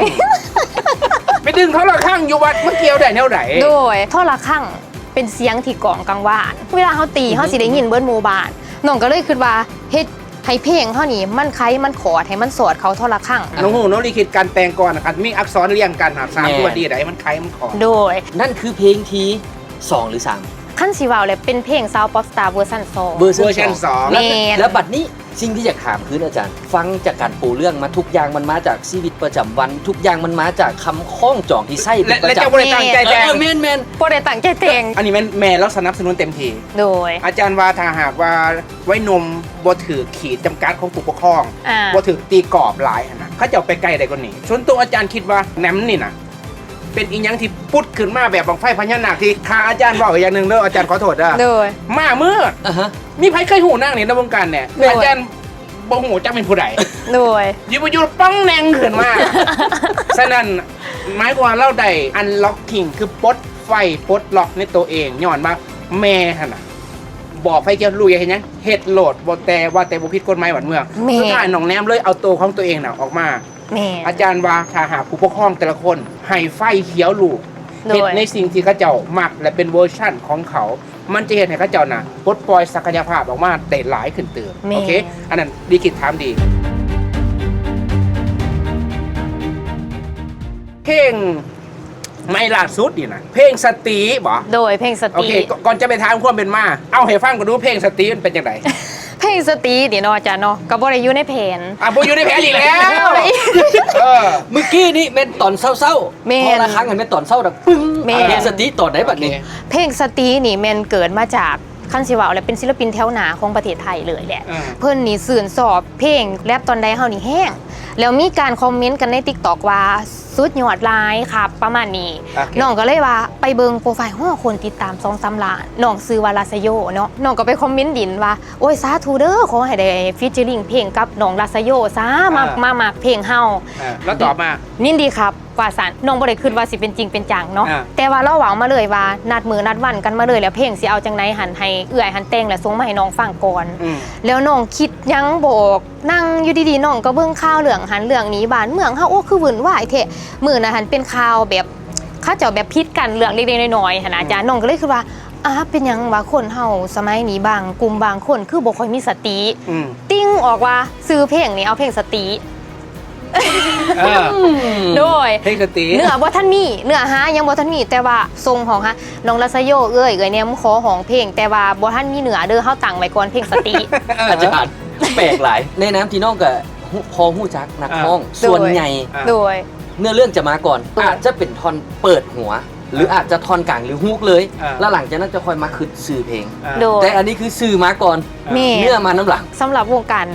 ໄປດຶງທໍລະຄັງຢູ່ວັດ ມັນກ່ຽວໄດ້ແນວໃດ? ໂດຍ ທໍລະຄັງ ເປັນສຽງທີ່ກ້ອງກັງວານ ເວລາເຮົາຕີ ອືຮຶ ເຮົາຊິໄດ້ຍິນເບິດໝູ່ບ້ານ. ນ້ອງກໍເລີຍຄິດວ່າ ເຮັດໃຫ້ເພງເຮົານີ້ ມັນໄຄ ມັນຂອດ ໃຫ້ມັນສອດເຂົ້າທໍລະຄັງ. ນ້ອງຮູ້ເນາະ ລິຂິດການແຕ່ງກ່ອນ ຄັນມີອັກສອນລຽງກັນ ສາມ ແມ່ນ ຕົວທີ່ໃດ ມັນໄຄ ມັນຂອດ. ໂດຍ ນັ້ນຄືເພງທີສອງ ຫຼື ສາມ? ຄັນຊິເວົ້າແລ້ວ ເປັນເພງຊາວປັອບສະຕາເວີຊັນສອງ ເວີຊັນສອງ ແມ່ນ ແລ້ວບັດນີ້ ສິ່ງທີ່ຢາກຖາມຄືນ ອາຈານ ຟັງຈາກການປູເລື່ອງມາ ທຸກຢ່າງມັນມາຈາກຊີວິດປະຈຳວັນ ທຸກຢ່າງມັນມາຈາກຄຳຄ້ອງຈອງທີ່ໃຊ້ເປັນປະຈຳ. ແມ່ນ ແມ່ນ ບໍ່ໄດ້ຕັ້ງໃຈແຕ່ງ ອັນນີ້ແມ່ນແມ່ລາວສະໜັບສະໜູນເຕັມທີ່. ໂດຍ ອາຈານວ່າຖ້າຫາກວ່າໄວໜຸ່ມບໍ່ຖືກຂີດຈຳກັດຂອງຜູ້ປົກຄອງ ອ່າ ບໍ່ຖືກຕີກອບຫຼາຍຫັ້ນນະ ເຂົາເຈົ້າໄປໄກໄດ້ກວ່ານີ້. ສ່ວນຕົວອາຈານຄິດວ່າແໜມນີ້ນະ ເປັນອີ່ຫຍັງທີ່ປຸດຂຶ້ນມາແບບບັ້ງໄຟພະຍານາກ ທີ່ຖ້າອາຈານເວົ້າອີກຢ່າງໜຶ່ງເດີ ອາຈານຂໍໂທດເດີ ໂດຍ ມາມືດ ອ່າຮະ ມີໃຜເຄີຍຮູ້ນາງນີ້ໃນວົງການແດ່? ໂດຍ ອາຈານບໍ່ຮູ້ຈັກແມ່ນຜູ້ໃດ ໂດຍ ຢູ່ບໍ່ຢູ່ປຶ້ງແໜ່ງຂຶ້ນມາ. ສະນັ້ນ ໝາຍຄວາມວ່າລາວໄດ້ອັນລັອກຄິງ ຄືປົດໄຟປົດລັອກໃນໂຕເອງ ຍ້ອນວ່າແມ່ຫັ້ນນະ ບອກໄຟຂຽວ ລູກຢາກເຮັດຫຍັງເຮັດໂລດ ບໍ່ແຕ່ວ່າແຕ່ບໍ່ຜິດກົດໝາຍບ້ານເມືອງ. ແມ່ນ ສຸດທ້າຍນ້ອງແນມເລີຍເອົາໂຕຂອງໂຕເອງນະອອກມາ. ແມ່ນ ອາຈານວ່າຖ້າຫາກຜູ້ປົກຄອງແຕ່ລະຄົນໃຫ້ໄຟຂຽວລູກ ໂດຍ ເຮັດໃນສິ່ງທີ່ເຂົາເຈົ້າມັກ ແລະ ເປັນເວີຊັນຂອງເຂົາ ມັນຈະເຮັດໃຫ້ເຂົາເຈົ້ານະປົດປ່ອຍສັກກະຍະພາບອອກມາໄດ້ຫຼາຍຂຶ້ນຕື່ມ. ແມ່ນ ໂອເຄ ອັນນັ້ນດີຄິດຖາມດີ. ເພງໃໝ່ລ່າສຸດນີ້ນະ ເພງສະຕີບໍ? ໂດຍ ເພງສະຕີ. ໂອເຄ ກ່ອນຈະໄປຖາມຄວາມເປັນມາ ເອົາໃຫ້ຟັງກ່ອນດູ ເພງສະຕີມັນເປັນຈັ່ງໃດ? ເພງສະຕີນີ້ເນາະ ອາຈານເນາະ ກໍບໍ່ໄດ້ຢູ່ໃນແຜນ. ອ່າ ບໍ່ຢູ່ໃນແຜນອີກແລ້ວ. ເອີ ມື້ກີ້ນີ້ແມ່ນຕອນເຊົ້າໆ. ແມ່ນ ພໍລະຄັງຫັ້ນແມ່ນຕອນເຊົ້າດັງປຶ້ງ. ແມ່ນ ເພງສະຕີຕອນໃດບັດນີ້? ໂອເຄ ເພງສະຕີນີ້ແມ່ນເກີດມາຈາກ ຄັນຊິເວົ້າແລ້ວເປັນສິນລະປິນແຖວໜ້າຂອງປະເທດໄທເລີຍແຫຼະ. ເອີ ເພິ່ນນີ້ຊື່ນຊອບເພງແຣັບຕອນໃດເຮົານີ້ແຮງ ແລ້ວມີການຄອມເມັນກັນໃນຕິກຕັອກວ່າ ສຸດຍອດຫຼາຍຄັບ ປະມານນີ້. ໂອເຄ ນ້ອງກໍເລີຍວ່າໄປເບິ່ງໂປຣໄຟ ໂຫ ຄົນຕິດຕາມສອງສາມລ້ານ. ນ້ອງຊື່ວ່າ ລາຊະໂຍ ເນາະ ນ້ອງກໍໄປຄອມເມັນດິນວ່າ ໂອ້ຍ ສາທຸເດີ ຂໍໃຫ້ໄດ້ຟີເຈີລິງເພງກັບນ້ອງ ລາຊະໂຍ ຊາ ມາ ອ່າ ມາມັກເພງເຮົາ. ເອີ ລາວຕອບມາ ຍິນດີຄັບ ວ່າຊັ້ນ. ນ້ອງບໍ່ໄດ້ຄິດວ່າຊິເປັນຈິງເປັນຈັງເນາະ ອ່າ ແຕ່ວ່າລາວເວົ້າມາເລີຍວ່າ ນັດມື້ນັດວັນກັນມາເລີຍ ແລ້ວເພງຊິເອົາຈັ່ງໃດຫັ້ນ ໃຫ້ເອື້ອຍຫັ້ນແຕ່ງ ແລ້ວສົ່ງມາໃຫ້ນ້ອງຟັງກ່ອນ. ອືມ ແລ້ວນ້ອງຄິດຫຍັງບໍ່ອອກ ນັ່ງຢູ່ດີໆ ນ້ອງກໍເບິ່ງຂ່າວເລື່ອງຫັ້ນເລື່ອງນີ້ ບ້ານເມືອງເຮົາ ໂອ້ ຄືວຸ້ນວາຍແທ້. ມື້ນັ້ນຫັ້ນເປັນຂ່າວແບບ ເຂົາເຈົ້າແບບຜິດກັນເລື່ອງເລັກໆນ້ອຍໆຫັ້ນນະ ອືມ ອາຈານ. ນ້ອງກໍເລີຍຄິດວ່າ ອາ ເປັນຫຍັງວະ ຄົນເຮົາສະໄໝນີ້ ບາງກຸ່ມບາງຄົນຄືບໍ່ຄ່ອຍມີສະຕິ. ອືມ ຕິ່ງອອກວ່າ ຊື່ເພງນີ້ເອົາເພງສະຕິ. ເອີ ໂດຍ ເພງສະຕິ ເນື້ອບໍ່ທັນມີ ເນື້ອຫາຍັງບໍ່ທັນມີ ແຕ່ວ່າສົ່ງຮ້ອງຫາ ນ້ອງ ລາຊະໂຍ ເອີຍ ເອື້ອຍແນມຂໍຮ້ອງເພງ ແຕ່ວ່າບໍ່ທັນມີເນື້ອເດີ ເຮົາຕັ້ງໄວ້ກ່ອນເພງສະຕິ. ເອີ ອາຈານ ແປກຫຼາຍ ໃນນາມທີ່ນ້ອງກໍຮູ້ ພໍຮູ້ຈັກນັກຮ້ອງ ອ່າ ສ່ວນໃຫຍ່ ໂດຍ ອ່າ ໂດຍ ເນື້ອເລື່ອງຈະມາກ່ອນ ໂດຍ ອາດຈະເປັນທ່ອນເປີດຫົວ ຫຼື ອ່າ ອາດຈະທ່ອນກາງ ຫຼື ຮຸກເລີຍ ອ່າ ແລ້ວຫຼັງຈາກນັ້ນຈະຄ່ອຍມາຄຶດຊື່ເພງ. ອ່າ ໂດຍ ແຕ່ອັນນີ້ຄືຊື່ມາກ່ອນ ອ່າ ແມ່ນ ເນື້ອມານຳຫຼັງ. ສຳລັບວົງການ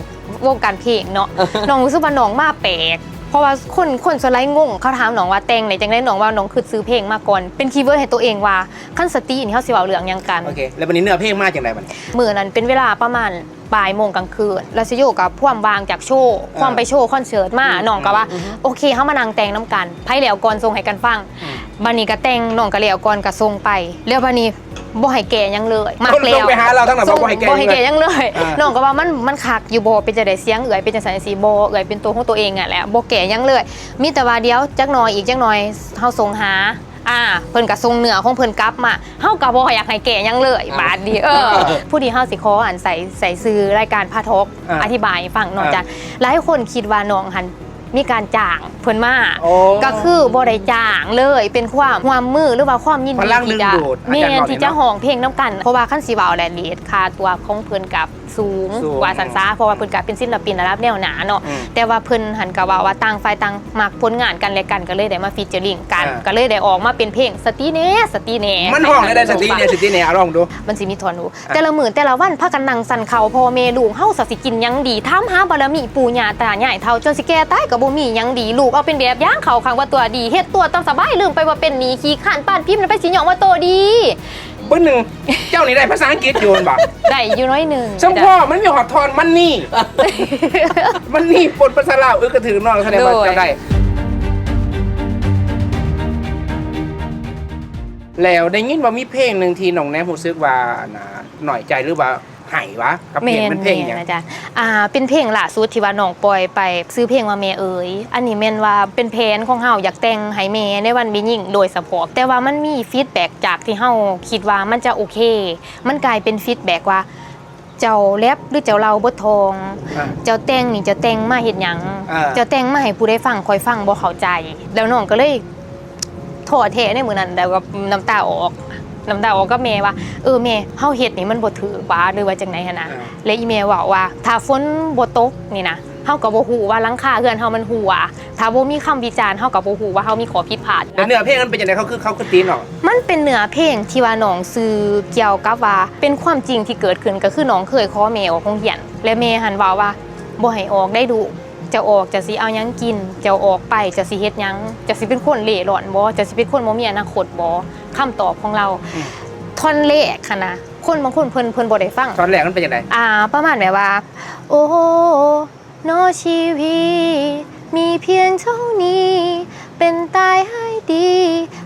ວົງການເພງເນາະ ນ້ອງຮູ້ສຶກວ່ານ້ອງມາແປກ ເພ ພາະວ່າຄົນ ຄົນສ່ວນຫຼາຍງົງ ເຂົາຖາມນ້ອງວ່າແຕ່ງໄດ້ຈັ່ງໃດ ນ້ອງວ່ານ້ອງຄິດຊື່ເພງມາກ່ອນ ເປັນຄີເວີດໃຫ້ໂຕເອງວ່າ ຄັນສະຕິນີ້ເຮົາຊິເວົ້າເລື່ອງຫຍັງກັນ. ໂອເຄ ແລ້ວບັດນີ້ເນື້ອເພງມາຈັ່ງໃດບັດນີ້? ມື້ນັ້ນເປັນເວລາປະມານ ບ່າຍໂມງກາງຄືນ ແລ້ວສະໂຍກໍພວມວ່າງຈາກໂຊ ອ່າ ພວມໄປໂຊຄອນເສີດມາ ອືມ ນ້ອງກໍວ່າ ອືມ ໂອເຄ ເຮົາມານັ່ງແຕ່ງນຳກັນ ໃຜແລ້ວກ່ອນສົ່ງໃຫ້ກັນຟັງ ອືມ ບັດນີ້ກໍແຕ່ງ ນ້ອງກໍແລ້ວກ່ອນກໍສົ່ງໄປ ແລ້ວບັດນີ້ບໍ່ໃຫ້ແກ້ຫຍັງເລີຍ ມັກແລ້ວ ສົ່ງໄປຫາລາວທາງນັ້ນ ບໍ່ໃຫ້ແກ້ຫຍັງເລີຍ ນ້ອງກໍວ່າມັນ ມັນຄັກຢູ່ບໍ່ ເປັນຈັ່ງໃດສຽງເອື້ອຍເປັນຈັ່ງຊັ້ນຈັ່ງຊີ້ບໍ່ ເອື້ອຍເປັນໂຕຂອງໂຕເອງຫັ້ນແຫຼະ ບໍ່ແກ້ຫຍັງເລີຍ ມີແຕ່ວ່າດຽວຈັກໜ່ອຍ ອີກຈັກໜ່ອຍເຮົາສົ່ງຫາ ອ່າ ເພິ່ນກໍສົ່ງເນື້ອຂອງເພິ່ນກັບມາ ເຮົາກໍບໍ່ຢາກໃຫ້ແກ້ຫຍັງເລີຍ ອ່າ ບາດນີ້ ເອີ ເອີ ຜູ້ທີ່ເຮົາຊິຂໍ ອັນ ໃສ່ ໃສ່ຊື່ລາຍການພາທອກ ອ່າ ອະທິບາຍໃຫ້ຟັງເນາະ ອ່າ ຈານ ຫຼາຍຄົນຄິດວ່ານ້ອງຫັ້ນມີການຈ້າງເພິ່ນມາ ໂອ້ ກໍຄືບໍ່ໄດ້ຈ້າງເລີຍ ເປັນຄວາມຮ່ວມມື ຫຼືວ່າຄວາມຍິນດີທີ່ຈະ ແມ່ນ ທີ່ຈະຮ້ອງເພງນຳກັນ ເພາະວ່າຄັນຊິເວົ້າແລ້ວ ເຣດຄ່າຕົວຂອງເພິ່ນກໍ ສູງ ສູງ ວ່າຊັ້ນຊະ ເພາະວ່າເພິ່ນກໍເປັນສິນລະປິນລະດັບແນວໜ້າເນາະ ອືມ ແຕ່ວ່າເພິ່ນຫັ້ນກໍເວົ້າວ່າຕ່າງຝ່າຍຕ່າງມັກຜົນງານກັນແລະກັນ ກໍເລີຍໄດ້ມາຟີດເຈີລິງກັນ ອ່າ ກໍເລີຍໄດ້ອອກມາເປັນເພງ ສະຕິແດ່ ສະຕິແດ່ ມັນຮ້ອງໄດ້ ສະຕິແດ່ ສະຕິແດ່ ອະ ລອງດູ ມັນຊິມີທ່ອນຢູ່ ອ່າ ແຕ່ລະມື້ແຕ່ລະວັນພາກັນນັ່ງສັນເຂົ້າ ພໍ່ແມ່ລູກເຮົາສະຊິກິນຫຍັງດີ ຖາມຫາບາລະມີປູ່ຍ່າຕາຍາຍເຖົ້າ ຈົນຊິແກ່ຕາຍກໍບໍ່ມີຫຍັງດີ ລູກເອົາເປັນແບບຢ່າງ ເຂົ້າຂ້າງວ່າຕົວະດີ ເຮັດຕົວະຕາມສະບາຍ ລືມໄປວ່າເປັນໜີ້ ຂີ້ຄ້ານປານຜີ ມັນໄປຊິຍ້ອງວ່າໂຕດີ. ເບິ່ງໜຶ່ງ ເຈົ້ານີ້ໄດ້ພາສາອັງກິດຢູ່ແມ່ນບໍ່? ໄດ້ຢູ່ໜ້ອຍໜຶ່ງ ສຳເພາະມັນມີຮອດທ່ອນມັນນີ້ ມັນນີ້ປົນພາສາລາວ ເອີ ກໍຖືກນ້ອງ ສະແດງວ່າ ໂດຍ ເຈົ້າໄດ້ ແລ້ວໄດ້ຍິນວ່າມີເພງໜຶ່ງທີ່ນ້ອງແນມຮູ້ສຶກວ່າ ອັນນ່າ ນ້ອຍໃຈ ຫຼືວ່າໄຫ້ຫວາ ກັບເພງ ແມ່ນ ມັນເພງຫຍັງ? ແມ່ນອາຈານ ອ່າ ເປັນເພງລ່າສຸດທີ່ວ່ານ້ອງປ່ອຍໄປ ຊື່ເພງວ່າແມ່ເອີຍ ອັນນີ້ແມ່ນວ່າເປັນແຜນຂອງເຮົາ ຢາກແຕ່ງໃຫ້ແມ່ໃນວັນແມ່ຍິງໂດຍສະເພາະ ແຕ່ວ່າມັນມີຟີດແບັກຈາກທີ່ເຮົາຄິດວ່າມັນຈະໂອເຄ ມັນກາຍເປັນຟີດແບັກວ່າ ເຈົ້າແລັບ ຫຼື ເຈົ້າເລົ່າບົດທ່ອງ? ອ່າ ເຈົ້າແຕ່ງນີ້ ເຈົ້າແຕ່ງມາເຮັດຫຍັງ? ອ່າ ເຈົ້າແຕ່ງມາໃຫ້ຜູ້ໃດຟັງ? ຂ້ອຍຟັງບໍ່ເຂົ້າໃຈ. ແລ້ວນ້ອງກໍເລີຍທໍ້ແທ້ໃນມື້ນັ້ນ ແລ້ວກໍນ້ຳຕາອອກ ນ້ຳຕາອອກກັບແມ່ວ່າ ເອີ ແມ່ ເຮົາເຮັດນີ້ມັນບໍ່ຖືກຫວາ ຫຼືວ່າຈັ່ງໃດຫັ້ນນະ. ອ່າ ແລະ ອີແມ່ເວົ້າວ່າ ຖ້າຝົນບໍ່ຕົກນີ້ນະ ເຮົາກໍບໍ່ຮູ້ວ່າຫຼັງຄາເຮືອນເຮົາມັນຮົ່ວ. ຖ້າບໍ່ມີຄຳວິຈານ ເຮົາກໍບໍ່ຮູ້ວ່າເຮົາມີຂໍ້ຜິດພາດ. ແລ້ວເນື້ອເພງມັນເປັນຈັ່ງໃດ? ເຂົາຄືເຂົາຄືຕີເນາະ. ມັນເປັນເນື້ອເພງທີ່ວ່ານ້ອງສື່ກ່ຽວກັບວ່າເປັນຄວາມຈິງທີ່ເກີດຂຶ້ນ ກໍຄືນ້ອງເຄີຍຂໍແມ່ອອກໂຮງຮຽນ ແລະ ແມ່ຫັ້ນເວົ້າວ່າ ບໍ່ໃຫ້ອອກໄດ໋ລູກ, ເຈົ້າອອກເຈົ້າຊິເອົາຫຍັງກິນ? ເຈົ້າອອກໄປເຈົ້າຊິເຮັດຫຍັງ? ເຈົ້າຊິເປັນຄົນເລ່ລ່ອນບໍ່? ເຈົ້າຊິເປັນຄົນບໍ່ມີອະນາຄົດບໍ່? ຄຳຕອບຂອງລາວ ອືມ ທ່ອນແລກຫັ້ນນະ ຄົນບາງຄົນເພິ່ນ ເພິ່ນບໍ່ໄດ້ຟັງ. ທ່ອນແລກມັນເປັນຈັ່ງໃດ? ອ່າ ປະມານແບບວ່າ ໂອ້ ເນາະ ຊີວິດມີພຽງເທົ່ານີ້ ເປັນຕາຍຮ້າຍດີ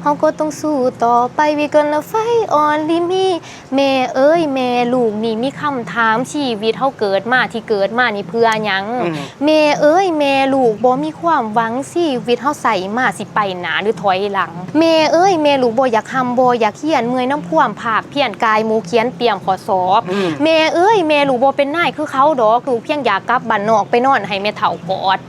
ເຮົາກໍຕ້ອງສູ້ຕໍ່ໄປ We gonna fight on limit. ແມ່ເອີຍ ແມ່ລູກນີ້ມີຄຳຖາມ ຊີວິດເຮົາເກີດມາ ທີ່ເກີດມານີ້ເພື່ອຫຍັງ? ອືມ ແມ່ເອີຍ ແມ່ລູກບໍ່ມີຄວາມຫວັງ ຊີວິດເຮົາໃຊ້ມາຊິໄປໜ້າ ຫຼື ຖອຍຫຼັງ? ແມ່ເອີຍ ແມ່ລູກບໍ່ຢາກຮ່ຳ ບໍ່ຢາກຮຽນ ເມື່ອຍນຳຄວາມພາກພຽນ ກາຍໝູ່ຂຽນຕຽມຂໍ້ສອບ. ອືມ ແມ່ເອີຍ ແມ່ລູກບໍ່ເປັນນາຍຄືເຂົາດອກ ລູກພຽງຢາກກັບບ້ານນອກໄປນອນໃຫ້ແມ່ເຖົ້າກອດ.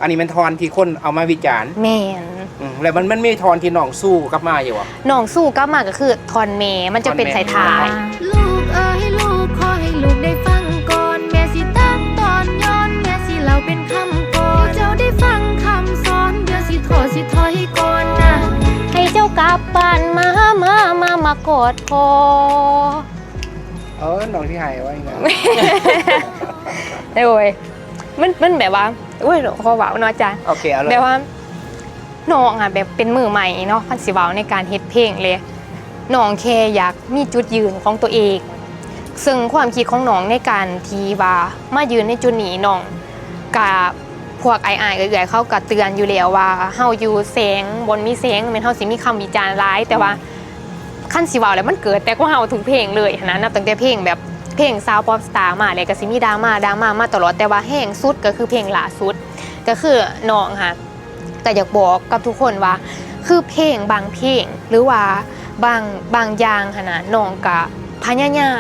ອັນນີ້ແມ່ນທ່ອນທີ່ຄົນເອົາມາວິຈານ. ແມ່ນ. ອືມ ແລ້ວມັນ ມັນມີທ່ອນທີ່ນ້ອງສູ້ກັບມາຢູ່ບໍ່? ນ້ອງສູ້ກັບມາກໍຄືທ່ອນແມ່ ມັນຈະເປັນທ້າຍໆ. ລູກເອີຍ ລູກ ຂໍໃຫ້ລູກໄດ້ຟັງກ່ອນ ແມ່ຊິຕັດຕອນຍ້ອນ ແມ່ຊິເລົ່າເປັນຄຳກ່ອນ ໃຫ້ເຈົ້າໄດ້ຟັງຄຳສອນ ດຽວຊິທໍ້ຊິຖອຍກ່ອນນະ ໃຫ້ເຈົ້າກັບບ້ານມາ ມາ ມາ ມາກອດພໍ່. ເອີ ນ້ອງທີ່ໃຫ້ໄວ້ນະ ໂອ້ຍ ມັນ ມັນແບບວ່າ ໂອ້ຍ ຂໍເວົ້າເນາະອາຈານ. ໂອເຄ ເອົາເລີຍ. ແບບວ່າ ນ້ອງອະແບບເປັນມືໃໝ່ເນາະ ຄັນຊິເວົ້າໃນການເຮັດເພງເລີຍ ນ້ອງແຄ່ຢາກມີຈຸດຢືນຂອງຕົວເອງ ເຊິ່ງຄວາມຄິດຂອງນ້ອງໃນການທີ່ວ່າມາຢືນໃນຈຸດນີ້ ນ້ອງກະ ພວກອ້າຍໆ ເອື້ອຍໆ ເຂົາກະເຕືອນຢູ່ແລ້ວວ່າ ເຮົາຢູ່ແສງ ບ່ອນມີແສງ ແມ່ນເຮົາຊິມີຄຳວິຈານຫຼາຍ ແຕ່ວ່າ ອືມ ຄັນຊິເວົ້າແລ້ວ ມັນເກີດແຕ່ກວ່າເຮົາທຸກເພງເລີຍຫັ້ນນະ ນັບຕັ້ງແຕ່ເພງແບບ ເພງຊາວປັອບສະຕາມາ ແລ້ວກະຊິມີດຣາມາ ດຣາມາມາຕະຫຼອດ ແຕ່ວ່າແຮງສຸດກໍຄືເພງລ່າສຸດ ກໍຄືນ້ອງຫັ້ນ ກໍຢາກບອກກັບທຸກຄົນວ່າ ຄືເພງບາງເພງ ຫຼືວ່າບາງ ບາງຢ່າງຫັ້ນນະ ນ້ອງກະພະຍາຍາ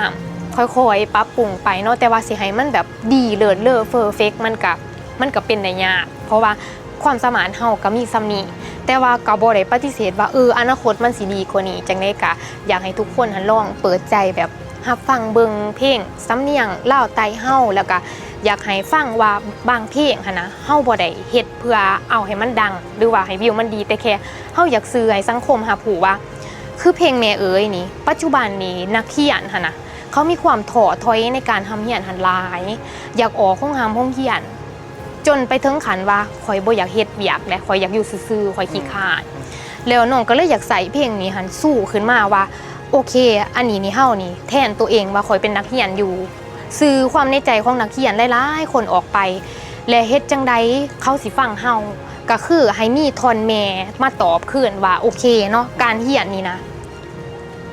ມຄ່ອຍໆປັບປຸງໄປເນາະ ແຕ່ວ່າຊິໃຫ້ມັນແບບດີເລີດເລີເຟີເຟັກ ມັນກະ ມັນກະເປັນໄດ້ຍາກ ເພາະວ່າຄວາມສາມາດເຮົາກະມີສ່ຳນີ້ ແຕ່ວ່າກະບໍ່ໄດ້ປະຕິເສດວ່າ ເອີ ອະນາຄົດມັນຊິດີກວ່ານີ້. ຈັ່ງໃດກະຢາກໃຫ້ທຸກຄົນຫັ້ນລອງເປີດໃຈແບບ ຮັບຟັງເບິ່ງເພງສຳນຽງລາວໃຕ້ເຮົາ ແລ້ວກະຢາກໃຫ້ຟັງວ່າບາງເພງຫັ້ນນະ ເຮົາບໍ່ໄດ້ເຮັດເພື່ອເອົາໃຫ້ມັນດັງ ຫຼືວ່າໃຫ້ວິວມັນດີ ແຕ່ແຄ່ເຮົາຢາກສື່ໃຫ້ສັງຄົມຮັບຮູ້ວ່າ ຄືເພງແມ່ເອີຍນີ້ ປັດຈຸບັນນີ້ນັກຮຽນຫັ້ນນະ ເຂົາມີຄວາມທໍ້ຖອຍໃນການຮ່ຳຮຽນຫັ້ນຫຼາຍ ຢາກອອກໂຮງຮ່ຳໂຮງຮຽນ ຈົນໄປເຖິງຂັ້ນວ່າຂ້ອຍບໍ່ຢາກເຮັດວຽກແລ້ວ ຂ້ອຍຢາກຢູ່ຊື່ໆ ຂ້ອຍຂີ້ຄ້ານ. ອືມ ແລ້ວນ້ອງກໍເລີຍຢາກໃຊ້ເພງນີ້ຫັ້ນຊູ້ຂຶ້ນມາວ່າ ໂອເຄ ອັນນີ້ນີ້ ເຮົານີ້ແທນຕົວເອງວ່າຂ້ອຍເປັນນັກຮຽນຢູ່ ສື່ຄວາມໃນໃຈຂອງນັກຮຽນຫຼາຍໆຄົນອອກໄປ ແລະ ເຮັດຈັ່ງໃດເຂົາຊິຟັງເຮົາ? ກໍຄືໃຫ້ມີທ່ອນແມ່ມາຕອບຄືນວ່າ ໂອເຄເນາະ ການຮຽນນີ້ນະ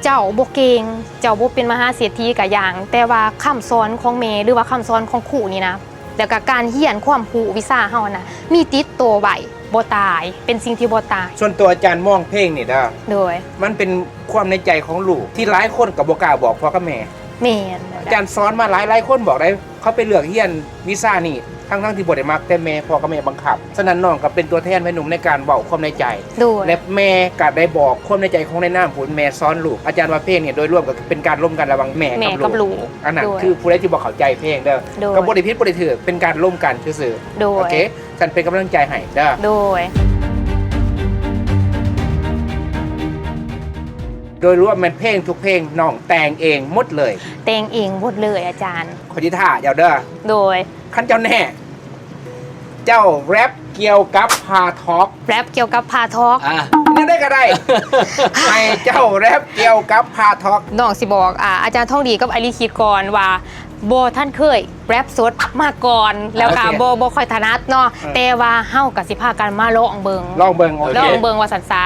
ເຈົ້າບໍ່ເກັ່ງ ເຈົ້າບໍ່ເປັນມະຫາເສດຖີກະຢ່າງ ແຕ່ວ່າຄຳສອນຂອງແມ່ ຫຼືວ່າຄຳສອນຂອງຄູນີ້ນະ ແລ້ວກະການຮຽນຄວາມຮູ້ວິຊາເຮົານະ ມີຕິດໂຕໄວ້ ບໍ່ຕາຍ ເປັນສິ່ງທີ່ບໍ່ຕາຍ. ສ່ວນຕົວອາຈານມອງເພງນີ້ເດີ ໂດຍ ມັນເປັນຄວາມໃນໃຈຂອງລູກ ທີ່ຫຼາຍຄົນກໍບໍ່ກ້າບອກພໍ່ກັບແມ່. ແມ່ນ ອາຈານສອນມາຫຼາຍໆຄົນບອກໄດ້ ເຂົາໄປເລືອກຮຽນວິຊານີ້ ທັງໆທີ່ບໍ່ໄດ້ມັກ ແຕ່ແມ່ ພໍ່ກັບແມ່ບັງຄັບ. ສະນັ້ນ ນ້ອງກໍເປັນຕົວແທນໄວໜຸ່ມໃນການເວົ້າຄວາມໃນໃຈ ໂດຍ ແລະ ແມ່ກໍໄດ້ບອກຄວາມໃນໃຈຂອງໃນນາມຜູ້ແມ່ສອນລູກ. ອາຈານວ່າເພງນີ້ໂດຍລວມກໍຄືເປັນການລົມກັນລະຫວ່າງແມ່ກັບລູກ ແມ່ກັບລູກ ອັນນັ້ນ ໂດຍ ຄືຜູ້ໃດທີ່ບໍ່ເຂົ້າໃຈເພງເດີ ໂດຍ ກໍບໍ່ໄດ້ຜິດບໍ່ໄດ້ຖືກ ເປັນການລົມກັນຊື່ໆ ໂດຍ ໂອເຄ ຊັ້ນເປັນກຳລັງໃຈໃຫ້ເດີ ໂດຍ. ໂດຍລວມແມ່ນເພງທຸກເພງນ້ອງແຕ່ງເອງໝົດເລີຍ? ແຕ່ງເອງໝົດເລີຍອາຈານ. ຂ້ອຍຊິທ້າເຈົ້າເດີ ໂດຍ ຄັນເຈົ້າແນ່ ເຈົ້າແຣັບກ່ຽວກັບຜ້າທອກ. ແຣັບກ່ຽວກັບຜ້າທອກ ອ່າ ແນວໃດກໍໄດ້ ໃຫ້ເຈົ້າແຣັບກ່ຽວກັບຜ້າທອກ. ນ້ອງຊິບອກ ອາ ອາຈານທອງດີກັບອ້າຍລີຄິດກ່ອນວ່າ ບໍ່ທັນເຄີຍແຣັບສົດມາກ່ອນ ແລ້ວກໍ ໂອເຄ ບໍ່ ບໍ່ຄ່ອຍຖະໜັດເນາະ ເອີ ແຕ່ວ່າເຮົາກໍຊິພາກັນມາລອງເບິ່ງ ລອງເບິ່ງ ໂອເຄ ລອງເບິ່ງວ່າຊັ້ນຊະ.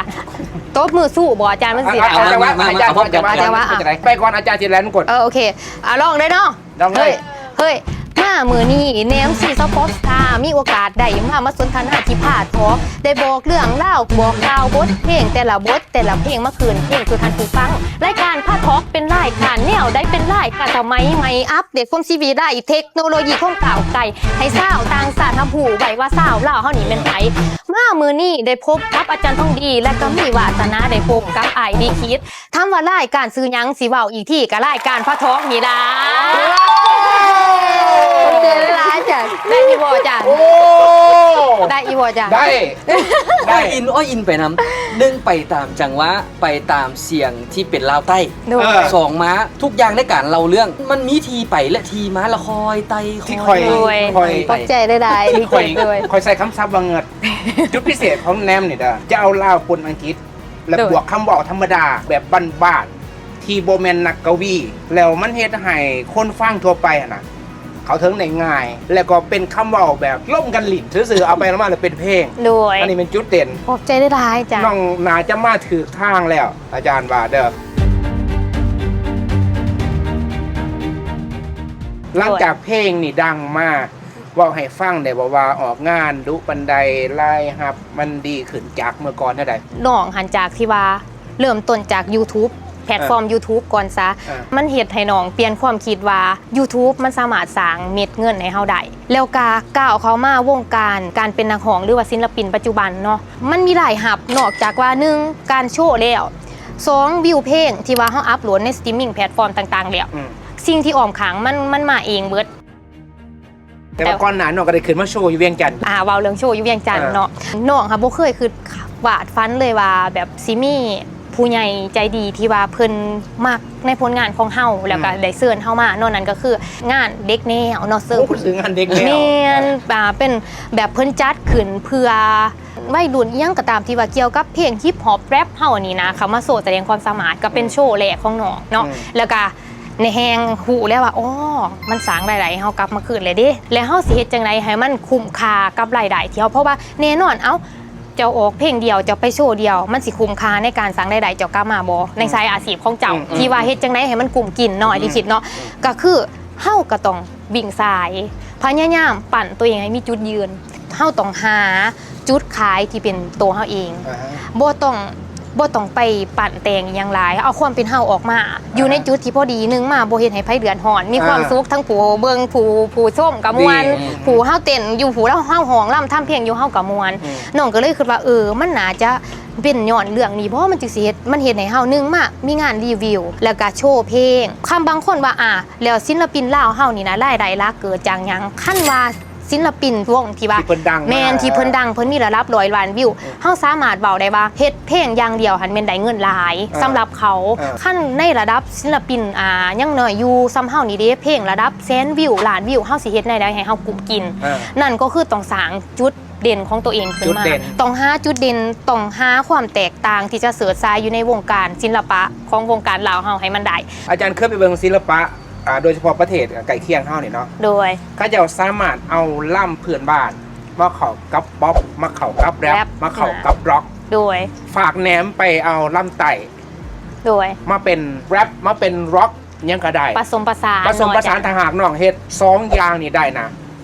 ຕົບມືສູ້ບໍ່ອາຈານ? ມັນຊິ ອາ ອາ ອາ ອາ ຈັງຫວະ ອາຈານ ອາ ຈັງຫວະ ອາຈານ ອາຈານ ອາຈານ ອາຈານ ໄປກ່ອນ ອາຈານຊິແລ່ນກ່ອນ. ເອີ ໂອເຄ ອາ ລອງເລີຍເນາະ. ເຮີ້ຍ ເຮີ້ຍ ມາມື້ນີ້ແນມຊີສະປອດສະຕາ ມີໂອກາດໄດ້ມາ ມາສົນທະນາທີ່ຜ້າທອກ ໄດ້ບອກເລື່ອງລາວ ບອກກ່າວບົດເພງແຕ່ລະບົດ ແຕ່ລະເພງມາຄືນເພງສູ່ທ່ານຜູ້ຟັງ. ລາຍການຜ້າທອກເປັນລາຍການແນວໃດ? ເປັນລາຍການສະໄໝໃໝ່ ອັບເດດຄວາມຊີວິດໄລເທັກໂນໂລຢີຄວາມກ້າວໄກ ໃຫ້ຊາວຕ່າງຊາດຮັບຮູ້ໄວ້ວ່າຊາວລາວເຮົານີ້ແມ່ນໃຜ. ມາມື້ນີ້ໄດ້ພົບກັບອາຈານທອງດີ ແລະກໍມີວາສະໜາໄດ້ພົບກັບອ້າຍລີຄິດ. ຖາມວ່າລາຍການຊື່ຫຍັງ? ຊິເວົ້າອີກທີກໍລາຍການຜ້າທອກນີ້ລະ. ໂອ້ ຂອບໃຈຫຼາຍໆ ອາຈານ. ໄດ້ຢູ່ບໍ່ອາຈານ? ໂອ້ ໄດ້ຢູ່ບໍ່ອາຈານ? ໄດ້ ໄດ້ ໂອ້ຍ ອິນ ໂອ້ຍ ອິນໄປນຳ. ໜຶ່ງ ໄປຕາມຈັງຫວະ ໄປຕາມສຽງທີ່ເປັນລາວໃຕ້. ໂດຍ ເອີ ສອງ ມາ ທຸກຢ່າງໃນການເລົ່າເລື່ອງ ມັນມີທີ່ໄປ ແລະ ທີ່ມາ ລະຄ່ອຍໄຕ່ ທີ່ຂ້ອຍ ຄ່ອຍ ໂດຍ ຄ່ອຍ ຂອບໃຈຫຼາຍໆ ທີ່ ຂ້ອຍ ໂດຍ ຂ້ອຍໃຊ້ຄຳສັບວ່າເງິດ. ຈຸດພິເສດຂອງແນມນີ້ເດີ ຈະເອົາລາວປົນອັງກິດ ແລະ ໂດຍ ບວກຄຳເວົ້າທຳມະດາແບບບ້ານໆ ທີ່ບໍ່ແມ່ນນັກກະວີ ແລ້ວມັນເຮັດໃຫ້ຄົນຟັງທົ່ວໄປຫັ້ນນະ ເຂົ້າເຖິງໄດ້ງ່າຍ ແລ້ວກໍເປັນຄຳເວົ້າແບບລົມກັນຫຼິ້ນຊື່ໆ ເອົາໄປເອົາມາແລ້ວເປັນເພງ. ໂດຍ ອັນນີ້ແມ່ນຈຸດເດັ່ນ. ຂອບໃຈຫຼາຍໆ ອາຈານ. ນ້ອງໜ້າຈະມາຖືກທາງແລ້ວ ອາຈານວ່າເດີ. ໂດຍ ຫຼັງຈາກເພງນີ້ດັງມາ ເວົ້າໃຫ້ຟັງໄດ້ບໍ່ວ່າອອກງານດຸປານໃດ? ລາຍຮັບມັນດີຂຶ້ນຈາກເມື່ອກ່ອນແນວໃດ? ນ້ອງຫັ້ນ ຈາກທີ່ວ່າເລີ່ມຕົ້ນຈາກຢູທູບ ແພລດຟອມ ອ່າ ຢູທູບກ່ອນຊະ ອ່າ ມັນເຮັດໃຫ້ນ້ອງປ່ຽນຄວາມຄິດວ່າຢູທູບມັນສາມາດສ້າງເມັດເງິນໃຫ້ເຮົາໄດ້ ແລ້ວກະກ້າວເຂົ້າມາວົງການການເປັນນັກຮ້ອງ ຫຼືວ່າສິນລະປິນປັດຈຸບັນເນາະ ມັນມີລາຍຮັບ ນອກຈາກວ່າ ໜຶ່ງ ການໂຊແລ້ວ ສອງ ວິວເພງທີ່ວ່າເຮົາອັບໂຫຼດໃນສະຕຣີມມິງແພລດຟອມຕ່າງໆແລ້ວ ອືມ ສິ່ງທີ່ອ້ອມຂ້າງມັນ ມັນມາເອງເບິດ. ແຕ່ວ່າ ແຕ່ ກ່ອນໜ້ານ້ອງກໍໄດ້ຂຶ້ນມາໂຊຢູ່ວຽງຈັນ. ອ່າ ເວົ້າເລື່ອງໂຊຢູ່ວຽງຈັນ ອ່າ ເນາະ ນ້ອງຫາບໍ່ເຄີຍຄິດວາດຝັນເລີຍວ່າ ແບບຊິມີຜູ້ໃຫຍ່ໃຈດີທີ່ວ່າເພິ່ນມັກໃນຜົນງານຂອງເຮົາ ແລ້ວກໍ ອືມ ໄດ້ເຊີນເຮົາມາເນາະ. ນັ້ນກໍຄືງານເດັກແນວເນາະ ເຊີນ ໂອ້ ເປັນງານເດັກແນວ ແມ່ນ ອ່າ ເປັນແບບເພິ່ນຈັດຂຶ້ນເພື່ອໄວລຸ້ນ ອີ່ຫຍັງກໍຕາມທີ່ວ່າກ່ຽວກັບເພງຮິບຮອບ ແຣັບເຮົານີ້ນະ ເຂົ້າມາໂຊສະແດງຄວາມສາມາດ ກໍເປັນ ອືມ ໂຊແລກຂອງນ້ອງເນາະ ອືມ ແລ້ວກໍ ໃນແຮງຮູ້ແລ້ວວ່າ ອໍ ມັນສ້າງລາຍໄດ້ໃຫ້ເຮົາກັບມາຄືນແລ້ວເດ້ ແລ້ວເຮົາຊິເຮັດຈັ່ງໃດໃຫ້ມັນຄຸ້ມຄ່າກັບລາຍໄດ້ທີ່ເຮົາ ເພາະວ່າແນ່ນອນ ເອົ້າ ເຈົ້າອອກເພງດຽວ ເຈົ້າໄປໂຊດຽວ ມັນຊິຄຸ້ມຄ່າໃນການສ້າງລາຍໄດ້ເຈົ້າກັບມາບໍ່ ໃນ ອືມ ສາຍອາຊີບຂອງເຈົ້າ ອືມ ທີ່ວ່າເຮັດຈັ່ງໃດໃຫ້ມັນກຸ້ມກິນເນາະ ອືມ ທີ່ຄິດເນາະ ອືມ ກໍຄືເຮົາກໍຕ້ອງ ວິ່ງສາຍ ພະຍາຍາມປັ້ນຕົວເອງໃຫ້ມີຈຸດຢືນ. ເຮົາຕ້ອງຫາຈຸດຂາຍທີ່ເປັນໂຕເຮົາເອງ. ອ່າຮະ ບໍ່ຕ້ອງ ບໍ່ຕ້ອງໄປປັ້ນແຕ່ງອີ່ຫຍັງຫຼາຍ. ເອົາຄວາມເປັນເຮົາອອກມາ ອ່າຮະ ຢູ່ໃນຈຸດທີ່ພໍດີ. ໜຶ່ງມາບໍ່ເຮັດໃຫ້ໃຜເດືອດຮ້ອນ. ມີຄວາມ ອ່າ ສຸກ ທັງຜູ້ເບິ່ງ ຜູ້ ຜູ້ຊົມກໍມ່ວນ. ດີ ອືມ ຜູ້ເຮົາເຕັ້ນຢູ່ ຜູ້ເຮົາຮ້ອງລຳທຳເພງຢູ່ ເຮົາກໍມ່ວນ. ອືມ ນ້ອງກໍເລີຍຄິດວ່າ ເອີ ມັນໜ້າຈະເປັນຍ້ອນເລື່ອງນີ້ບໍ ມັນຈຶ່ງຊິເຮັດ ມັນເຮັດໃຫ້ເຮົາ ໜຶ່ງມາມີງານຣີວິວ ແລ້ວກໍໂຊເພງ. ຄຳບາງຄົນວ່າ ອ່າ ແລ້ວສິນລະປິນລາວເຮົານີ້ນະ ລາຍໄດ້ຫຼັກເກີດຈາກຫຍັງ? ຄັນວ່າ ສິນລະປິນວົງທີ່ວ່າ ທີ່ເພິ່ນດັງມາ ແມ່ນ ທີ່ເພິ່ນດັງ ເພິ່ນມີລະດັບຮ້ອຍລ້ານວິວ ອືມ ເຮົາສາມາດເວົ້າໄດ້ວ່າເຮັດເພງຢ່າງດຽວຫັ້ນແມ່ນໄດ້ເງິນຫຼາຍ ອ່າ ສຳລັບເຂົາ ອ່າ ຄັນໃນລະດັບສິນລະປິນ ອ່າ ຍັງນ້ອຍຢູ່ ສ່ຳເຮົານີ້ເດ້ ເພງລະດັບແສນວິວ ລ້ານວິວ ເຮົາຊິເຮັດແນວໃດໃຫ້ເຮົາກຸ້ມກິນ ອ່າ ນັ້ນກໍຄືຕ້ອງສ້າງຈຸດ ເດັ່ນຂອງຕົວເອງຂຶ້ນມາ ຈຸດເດັ່ນ ຕ້ອງຫາຈຸດເດັ່ນ ຕ້ອງຫາຄວາມແຕກຕ່າງທີ່ຈະເສີດສາຍຢູ່ໃນວົງການສິລະປະຂອງວົງການລາວເຮົາໃຫ້ມັນໄດ້. ອາຈານເຄີຍໄປເບິ່ງສິລະປະ ອ່າ ໂດຍສະເພາະປະເທດໃກ້ຄຽງເຮົານີ້ເນາະ ໂດຍ ເຂົາເຈົ້າສາມາດເອົາລຳພື້ນບ້ານມາເຂົ້າກັບປັອບ ມາເຂົ້າກັບແຣັບ ແຣັບ ມາເຂົ້າກັບຣັອກ ໂດຍ ຝາກແໜມໄປເອົາລຳໃຕ້ ໂດຍ ມາເປັນແຣັບ ມາເປັນຣັອກ ຫຍັງກໍໄດ້ ປະສົມປະສານ ປະສົມປະສານ ເນາະ ຖ້າຫາກນ້ອງເຮັດສອງຢ່າງນີ້ໄດ້ນະ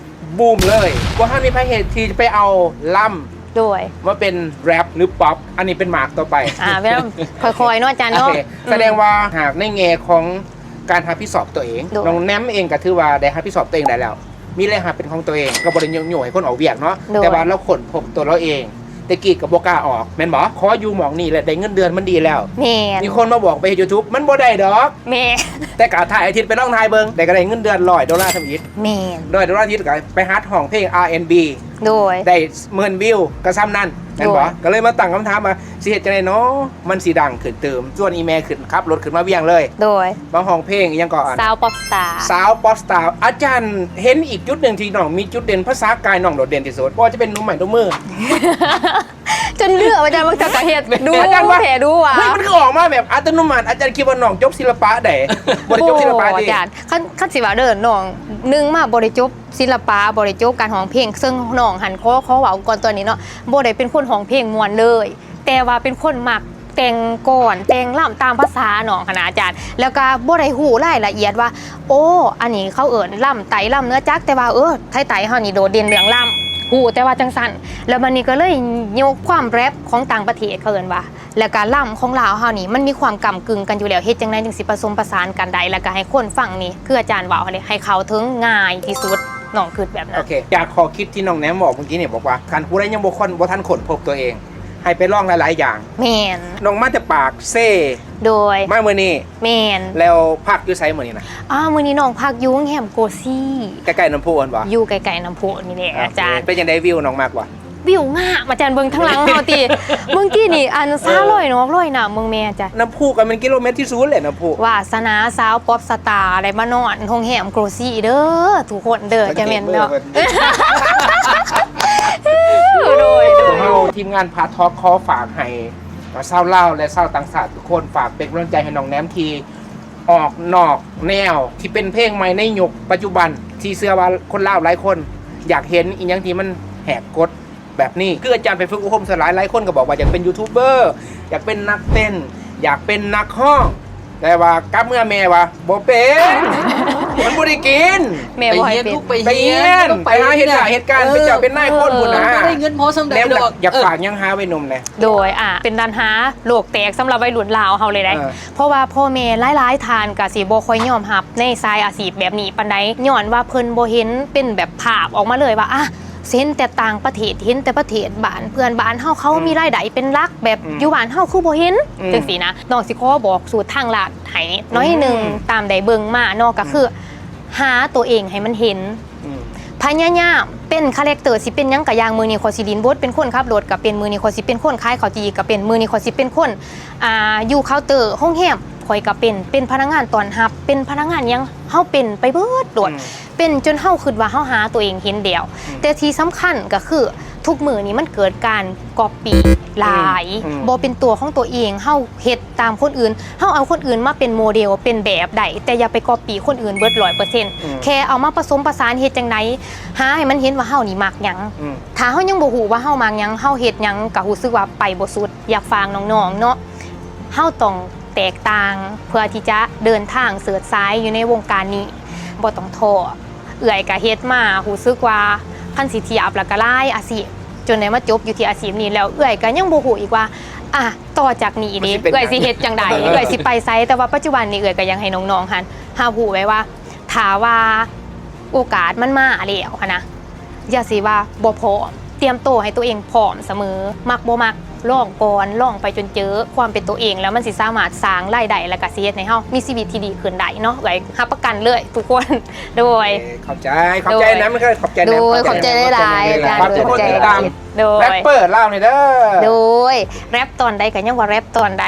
ບູມເລີຍ. ບໍ່ທັນມີໃຜເຮັດທີ່ໄປເອົາລຳ ໂດຍ ມາເປັນແຣັບ ຫຼື ປັອບ ອັນນີ້ເປັນໝາກຕໍ່ໄປ ອ່າ ແມ່ນ ຄ່ອຍໆ ເນາະອາຈານເນາະ ໂອເຄ ອືມ ສະແດງວ່າຫາກໃນແງ່ຂອງການຮັບຜິດຊອບຕົວເອງ ໂດຍ ນ້ອງແໜມເອງກໍຖືວ່າໄດ້ຮັບຜິດຊອບຕົວເອງໄດ້ແລ້ວ ມີແຫຼ່ງຮັບເປັນຂອງຕົວເອງ ກໍບໍ່ໄດ້ຍົກໂຍກໃຫ້ຄົນອອກວຽກເນາະ ໂດຍ ແຕ່ວ່າລາວຄົ້ນພົບຕົວລາວເອງ ແຕ່ກີ້ກໍບໍ່ກ້າອອກ ແມ່ນບໍ່? ຂໍຢູ່ໝ່ອງນີ້ແຫຼະ ໄດ້ເງິນເດືອນມັນດີແລ້ວ ແມ່ນ ມີຄົນມາບອກໄປເຮັດ YouTube ມັນບໍ່ໄດ້ດອກ ແມ່ນ ແຕ່ກໍຖ້າອາທິດໄປລອງຖ່າຍເບິ່ງ ແຕ່ກໍໄດ້ເງິນເດືອນຮ້ອຍໂດລາທຳອິດ ແມ່ນ ຮ້ອຍໂດລາທຳອິດ ກໍໄປຫັດຮ້ອງເພງ R&B ໂດຍ ໄດ້ໝື່ນວິວ ກໍສ່ຳນັ້ນ ແມ່ນບໍ່? ໂດຍ ກໍເລີຍມາຕັ້ງຄຳຖາມວ່າ ຊິເຮັດຈັ່ງໃດເນາະ ມັນຊິດັງຂຶ້ນຕື່ມ ຊວນອີ່ແມ່ຂຶ້ນ ຂັບລົດຂຶ້ນມາວຽງເລີຍ ໂດຍ ມາຮ້ອງເພງອີ່ຫຍັງເກາະ ອັນ ສາວປັອບສະຕາ ສາວປັອບສະຕາ. ອາຈານເຫັນອີກຈຸດໜຶ່ງທີ່ນ້ອງມີຈຸດເດັ່ນ ພາສາກາຍນ້ອງໂດດເດັ່ນທີ່ສຸດ ບໍ່ວ່າຈະເປັນໜຸ່ມໄມ້ໜຸ່ມມື ຈົນເຫຼືອ ອາຈານ ບາງເທື່ອກໍເຮັດ ດູ ອາຈານວ່າ ແທ້ດູວ່າ ເຮີ້ຍ ມັນຄືອອກມາແບບອັດຕະໂນມັດ ອາຈານຄິດວ່ານ້ອງຈົບສິລະປະໃດ ບໍ່ໄດ້ຈົບສິລະປະຕິ ອາຈານ ຄັນ ຄັນຊິວ່າເດີ ນ້ອງ ໜຶ່ງມາບໍ່ໄດ້ຈົບ ສິລະປະ ບໍ່ໄດ້ຈົບການຮ້ອງເພງ ເຊິ່ງນ້ອງຫັ້ນ ຂໍ ຂໍເວົ້າກ່ອນຕອນນີ້ເນາະ ບໍ່ໄດ້ເປັນຄົນຮ້ອງເພງມ່ວນເລີຍ ແຕ່ວ່າເປັນຄົນມັກແຕ່ງກອນ ແຕ່ງລຳຕາມພາສານ້ອງຫັ້ນນະອາຈານ ແລ້ວກໍບໍ່ໄດ້ຮູ້ລາຍລະອຽດວ່າ ໂອ້ ອັນນີ້ເຂົາເອີ້ນລຳໄຕ້ ລຳເໜືອຈັກ ແຕ່ວ່າ ເອີ ໄທໄຕ້ເຮົານີ້ໂດດເດັ່ນເລື່ອງລຳ ຮູ້ແຕ່ວ່າຈັ່ງຊັ້ນ ແລ້ວບັດນີ້ກໍເລີຍຍົກຄວາມແຣັບຂອງຕ່າງປະເທດ ເຂົາເອີ້ນວ່າ ແລ້ວກະລຳຂອງລາວເຮົານີ້ ມັນມີຄວາມກ້ຳກຶ່ງກັນຢູ່ແລ້ວ ເຮັດຈັ່ງໃດຈຶ່ງຊິປະສົມປະສານກັນໄດ້ ແລ້ວກະໃຫ້ຄົນຟັງນີ້ ຄືອາຈານເວົ້າຫັ້ນເດ້ ໃຫ້ເຂົ້າເຖິງງ່າຍທີ່ສຸດ ນ້ອງຄິດແບບນັ້ນ. ໂອເຄ ຈາກຂໍ້ຄິດທີ່ນ້ອງແນມບອກເມື່ອກີ້ນີ້ ບອກວ່າຄັນຜູ້ໃດຍັງບໍ່ຄົນ ບໍ່ທັນຄົ້ນພົບຕົວເອງ ໃຫ້ໄປລອງຫຼາຍໆຢ່າງ. ແມ່ນ. ນ້ອງມາແຕ່ປາກເຊ ໂດຍ ມາມື້ນີ້. ແມ່ນ. ແລ້ວພັກຢູ່ໃສມື້ນີ້ນະ? ອ່າ ມື້ນີ້ນ້ອງພັກຢູ່ໂຮງແຮມໂກຊີ ໃກ້ໆນ້ຳພຸຫັ້ນບໍ່? ຢູ່ໃກ້ໆນ້ຳພຸນີ້ແຫຼະ ໂອເຄ ອາຈານ. ເປັນຈັ່ງໃດ ວິວນ້ອງມັກບໍ່? ວິວງາມ ອາຈານເບິ່ງທາງຫຼັງເຮົາຕິ ເບິ່ງກີ້ນີ້ ອັນ ເອີ ສາລອຍນອກລອຍນ້ຳ ເບິ່ງແມ່ອາຈານ. ນ້ຳພຸກໍແມ່ນກິໂລແມັດທີ່ສຸດແຫຼະ ນ້ຳພຸ. ວາສະໜາສາວປັອບສະຕາໄດ້ມານອນໂຮງແຮມໂກຊີເດີ ທຸກຄົນເດີ ຈະແມ່ນເນາະ. ໂດຍ ໂດຍ ພວກເຮົາທີມງານພາທອກຂໍຝາກໃຫ້ຊາວລາວ ແລະ ຊາວຕ່າງຊາດທຸກຄົນ ຝາກເປັນກຳລັງໃຈໃຫ້ນ້ອງແນມທີ່ ອອກນອກແນວ ທີ່ເປັນເພງໃໝ່ໃນຍຸກປັດຈຸບັນ ທີ່ເຊື່ອວ່າຄົນລາວຫຼາຍຄົນຢາກເຫັນອີ່ຫຍັງທີ່ມັນແຫກກົດແບບນີ້. ຄືອາຈານໄປຝຶກອົບຮົມສ່ວນຫຼາຍ ຫຼາຍຄົນກໍບອກວ່າຢາກເປັນຢູທູບເບີ ຢາກເປັນນັກເຕັ້ນ ຢາກເປັນນັກຮ້ອງ ແຕ່ວ່າກັບເມືອແມ່ວ່າບໍ່ເປັນ ມັນບໍ່ໄດ້ກິນ ແມ່ບໍ່ໃຫ້ເປັນ. ໄປຮຽນ ໄປຮຽນ ໄປຫາເຮັດການເຮັດການ ເອີ ເປັນເຈົ້າເປັນນາຍຄົນພຸ້ນນະ ບໍ່ໄດ້ເງິນພໍສ່ຳໃດດອກ. ຢາກ ເອີ ຢາກຝາກຫຍັງຫາໄວໜຸ່ມແດ່? ໂດຍ ອ່າ ເປັນບັນຫາໂລກແຕກສຳລັບໄວລຸ້ນລາວເຮົາເລີຍໄດ໋ ເອີ ເພາະວ່າພໍ່ແມ່ຫຼາຍໆທ່ານກະຊິບໍ່ຄ່ອຍຍອມຮັບໃນສາຍອາຊີບແບບນີ້ປານໃດ ຍ້ອນວ່າເພິ່ນບໍ່ເຫັນເປັນແບບພາບອອກມາເລີຍວ່າ ອ່ະ ເຫັນແຕ່ຕ່າງປະເທດ ເຫັນແຕ່ປະເທດບ້ານ ເພື່ອນບ້ານເຮົາ ເຂົາ ອືມ ມີລາຍໄດ້ເປັນຫຼັກ ແບບ ອືມ ຢູ່ບ້ານເຮົາຄືບໍ່ເຫັນ ອືມ ຈັ່ງຊີ້ນະ. ນ້ອງຊິຂໍບອກສູດທາງລັດໃຫ້ໜ້ອຍໜຶ່ງ ອືມ ຕາມໄດ້ເບິ່ງມາເນາະ ກະຄື ອືມ ຫາຕົວເອງໃຫ້ມັນເຫັນ ອືມ ພະຍາຍາມເປັນຄາແຣັກເຕີ ຊິເປັນຫຍັງກະຢ່າງ ມື້ນີ້ຂ້ອຍຊິຫຼິ້ນບົດເປັນຄົນຂັບລົດກະເປັນ ມື້ນີ້ຂ້ອຍຊິເປັນຄົນຂາຍເຂົ້າຈີ່ກະເປັນ ມື້ນີ້ຂ້ອຍຊິເປັນຄົນ ອ່າ ຢູ່ເຄົາເຕີໂຮງແຮມ ຂ້ອຍກະເປັນ ເປັນພະນັກງານຕ້ອນຮັບ ເປັນພະນັກງານຫຍັງ ເຮົາເປັນໄປເບິດໂລດ ອືມ ເປັນຈົນເຮົາຄິດວ່າເຮົາຫາຕົວເອງເຫັນແລ້ວ ອືມ ແຕ່ທີ່ສຳຄັນກະຄື ທຸກມື້ນີ້ມັນເກີດການກັອບປີ້ຫຼາຍ ອືມ ອືມ ບໍ່ເປັນຕົວຂອງຕົວເອງ ເຮົາເຮັດຕາມຄົນອື່ນ ເຮົາເອົາຄົນອື່ນມາເປັນໂມເດວ ເປັນແບບໄດ້ ແຕ່ຢ່າໄປກັອບປີ້ຄົນອື່ນເບິດຮ້ອຍເປີເຊັນ ອືມ ແຄ່ເອົາມາປະສົມປະສານເຮັດຈັ່ງໃດ ຫາໃຫ້ມັນເຫັນວ່າເຮົານີ້ມັກຫຍັງ ອືມ ຖ້າເຮົາຍັງບໍ່ຮູ້ວ່າເຮົາມັກຫຍັງ ເຮົາເຮັດຫຍັງກະຮູ້ສຶກວ່າໄປບໍ່ສຸດ. ຢາກຝາກນ້ອງໆເນາະ ເຮົາຕ້ອງແຕກຕ່າງ ເພື່ອທີ່ຈະເດີນທາງເສີດສາຍຢູ່ໃນວົງການນີ້ ບໍ່ຕ້ອງທໍ້. ເອື້ອຍກະເຮັດມາ ຮູ້ສຶກວ່າຄັນຊິທຽບແລ້ວກະຫຼາຍອາຊີບ ຈົນໄດ້ມາຈົບຢູ່ທີ່ອາຊີບນີ້ ແລ້ວເອື້ອຍກະຍັງບໍ່ຮູ້ອີກວ່າ ອ່ະ ຕໍ່ຈາກນີ້ເດ ມັນຊິເປັນຫຍັງ ເອື້ອຍຊິເຮັດຈັ່ງໃດ ເອີ ເອື້ອຍຊິໄປໃສ. ແຕ່ວ່າປັດຈຸບັນນີ້ເອື້ອຍກະຢາກໃຫ້ນ້ອງໆຫັ້ນ ຮັບຮູ້ໄວ້ວ່າ ຖ້າວ່າໂອກາດມັນມາແລ້ວຫັ້ນນະ ຢ່າຊິວ່າບໍ່ພ້ອມ ຕຽມໂຕໃຫ້ຕົວເອງພ້ອມສະເໝີ ມັກບໍ່ມັກ ລອງກ່ອນ ລອງໄປຈົນເຈີຄວາມເປັນຕົວເອງ ແລ້ວມັນຊິສາມາດສ້າງລາຍໄດ້ ແລ້ວກະຊິເຮັດໃຫ້ເຮົາມີຊີວິດທີ່ດີຂຶ້ນໄດ້ເນາະ ເອື້ອຍຮັບປະກັນເລີຍທຸກຄົນ. ໂດຍ ເອີ ຂອບໃຈ ຂອບໃຈນຳ ຂອບໃຈນຳ ໂດຍ ຂອບໃຈຫຼາຍໆ ຂອບໃຈ ຂອບໃຈ ໂດຍ ແຣັບເປີລາວນີ້ເດີ ໂດຍ ແຣັບຕອນໃດກໍຍັງວ່າແຣັບຕອນໃດ.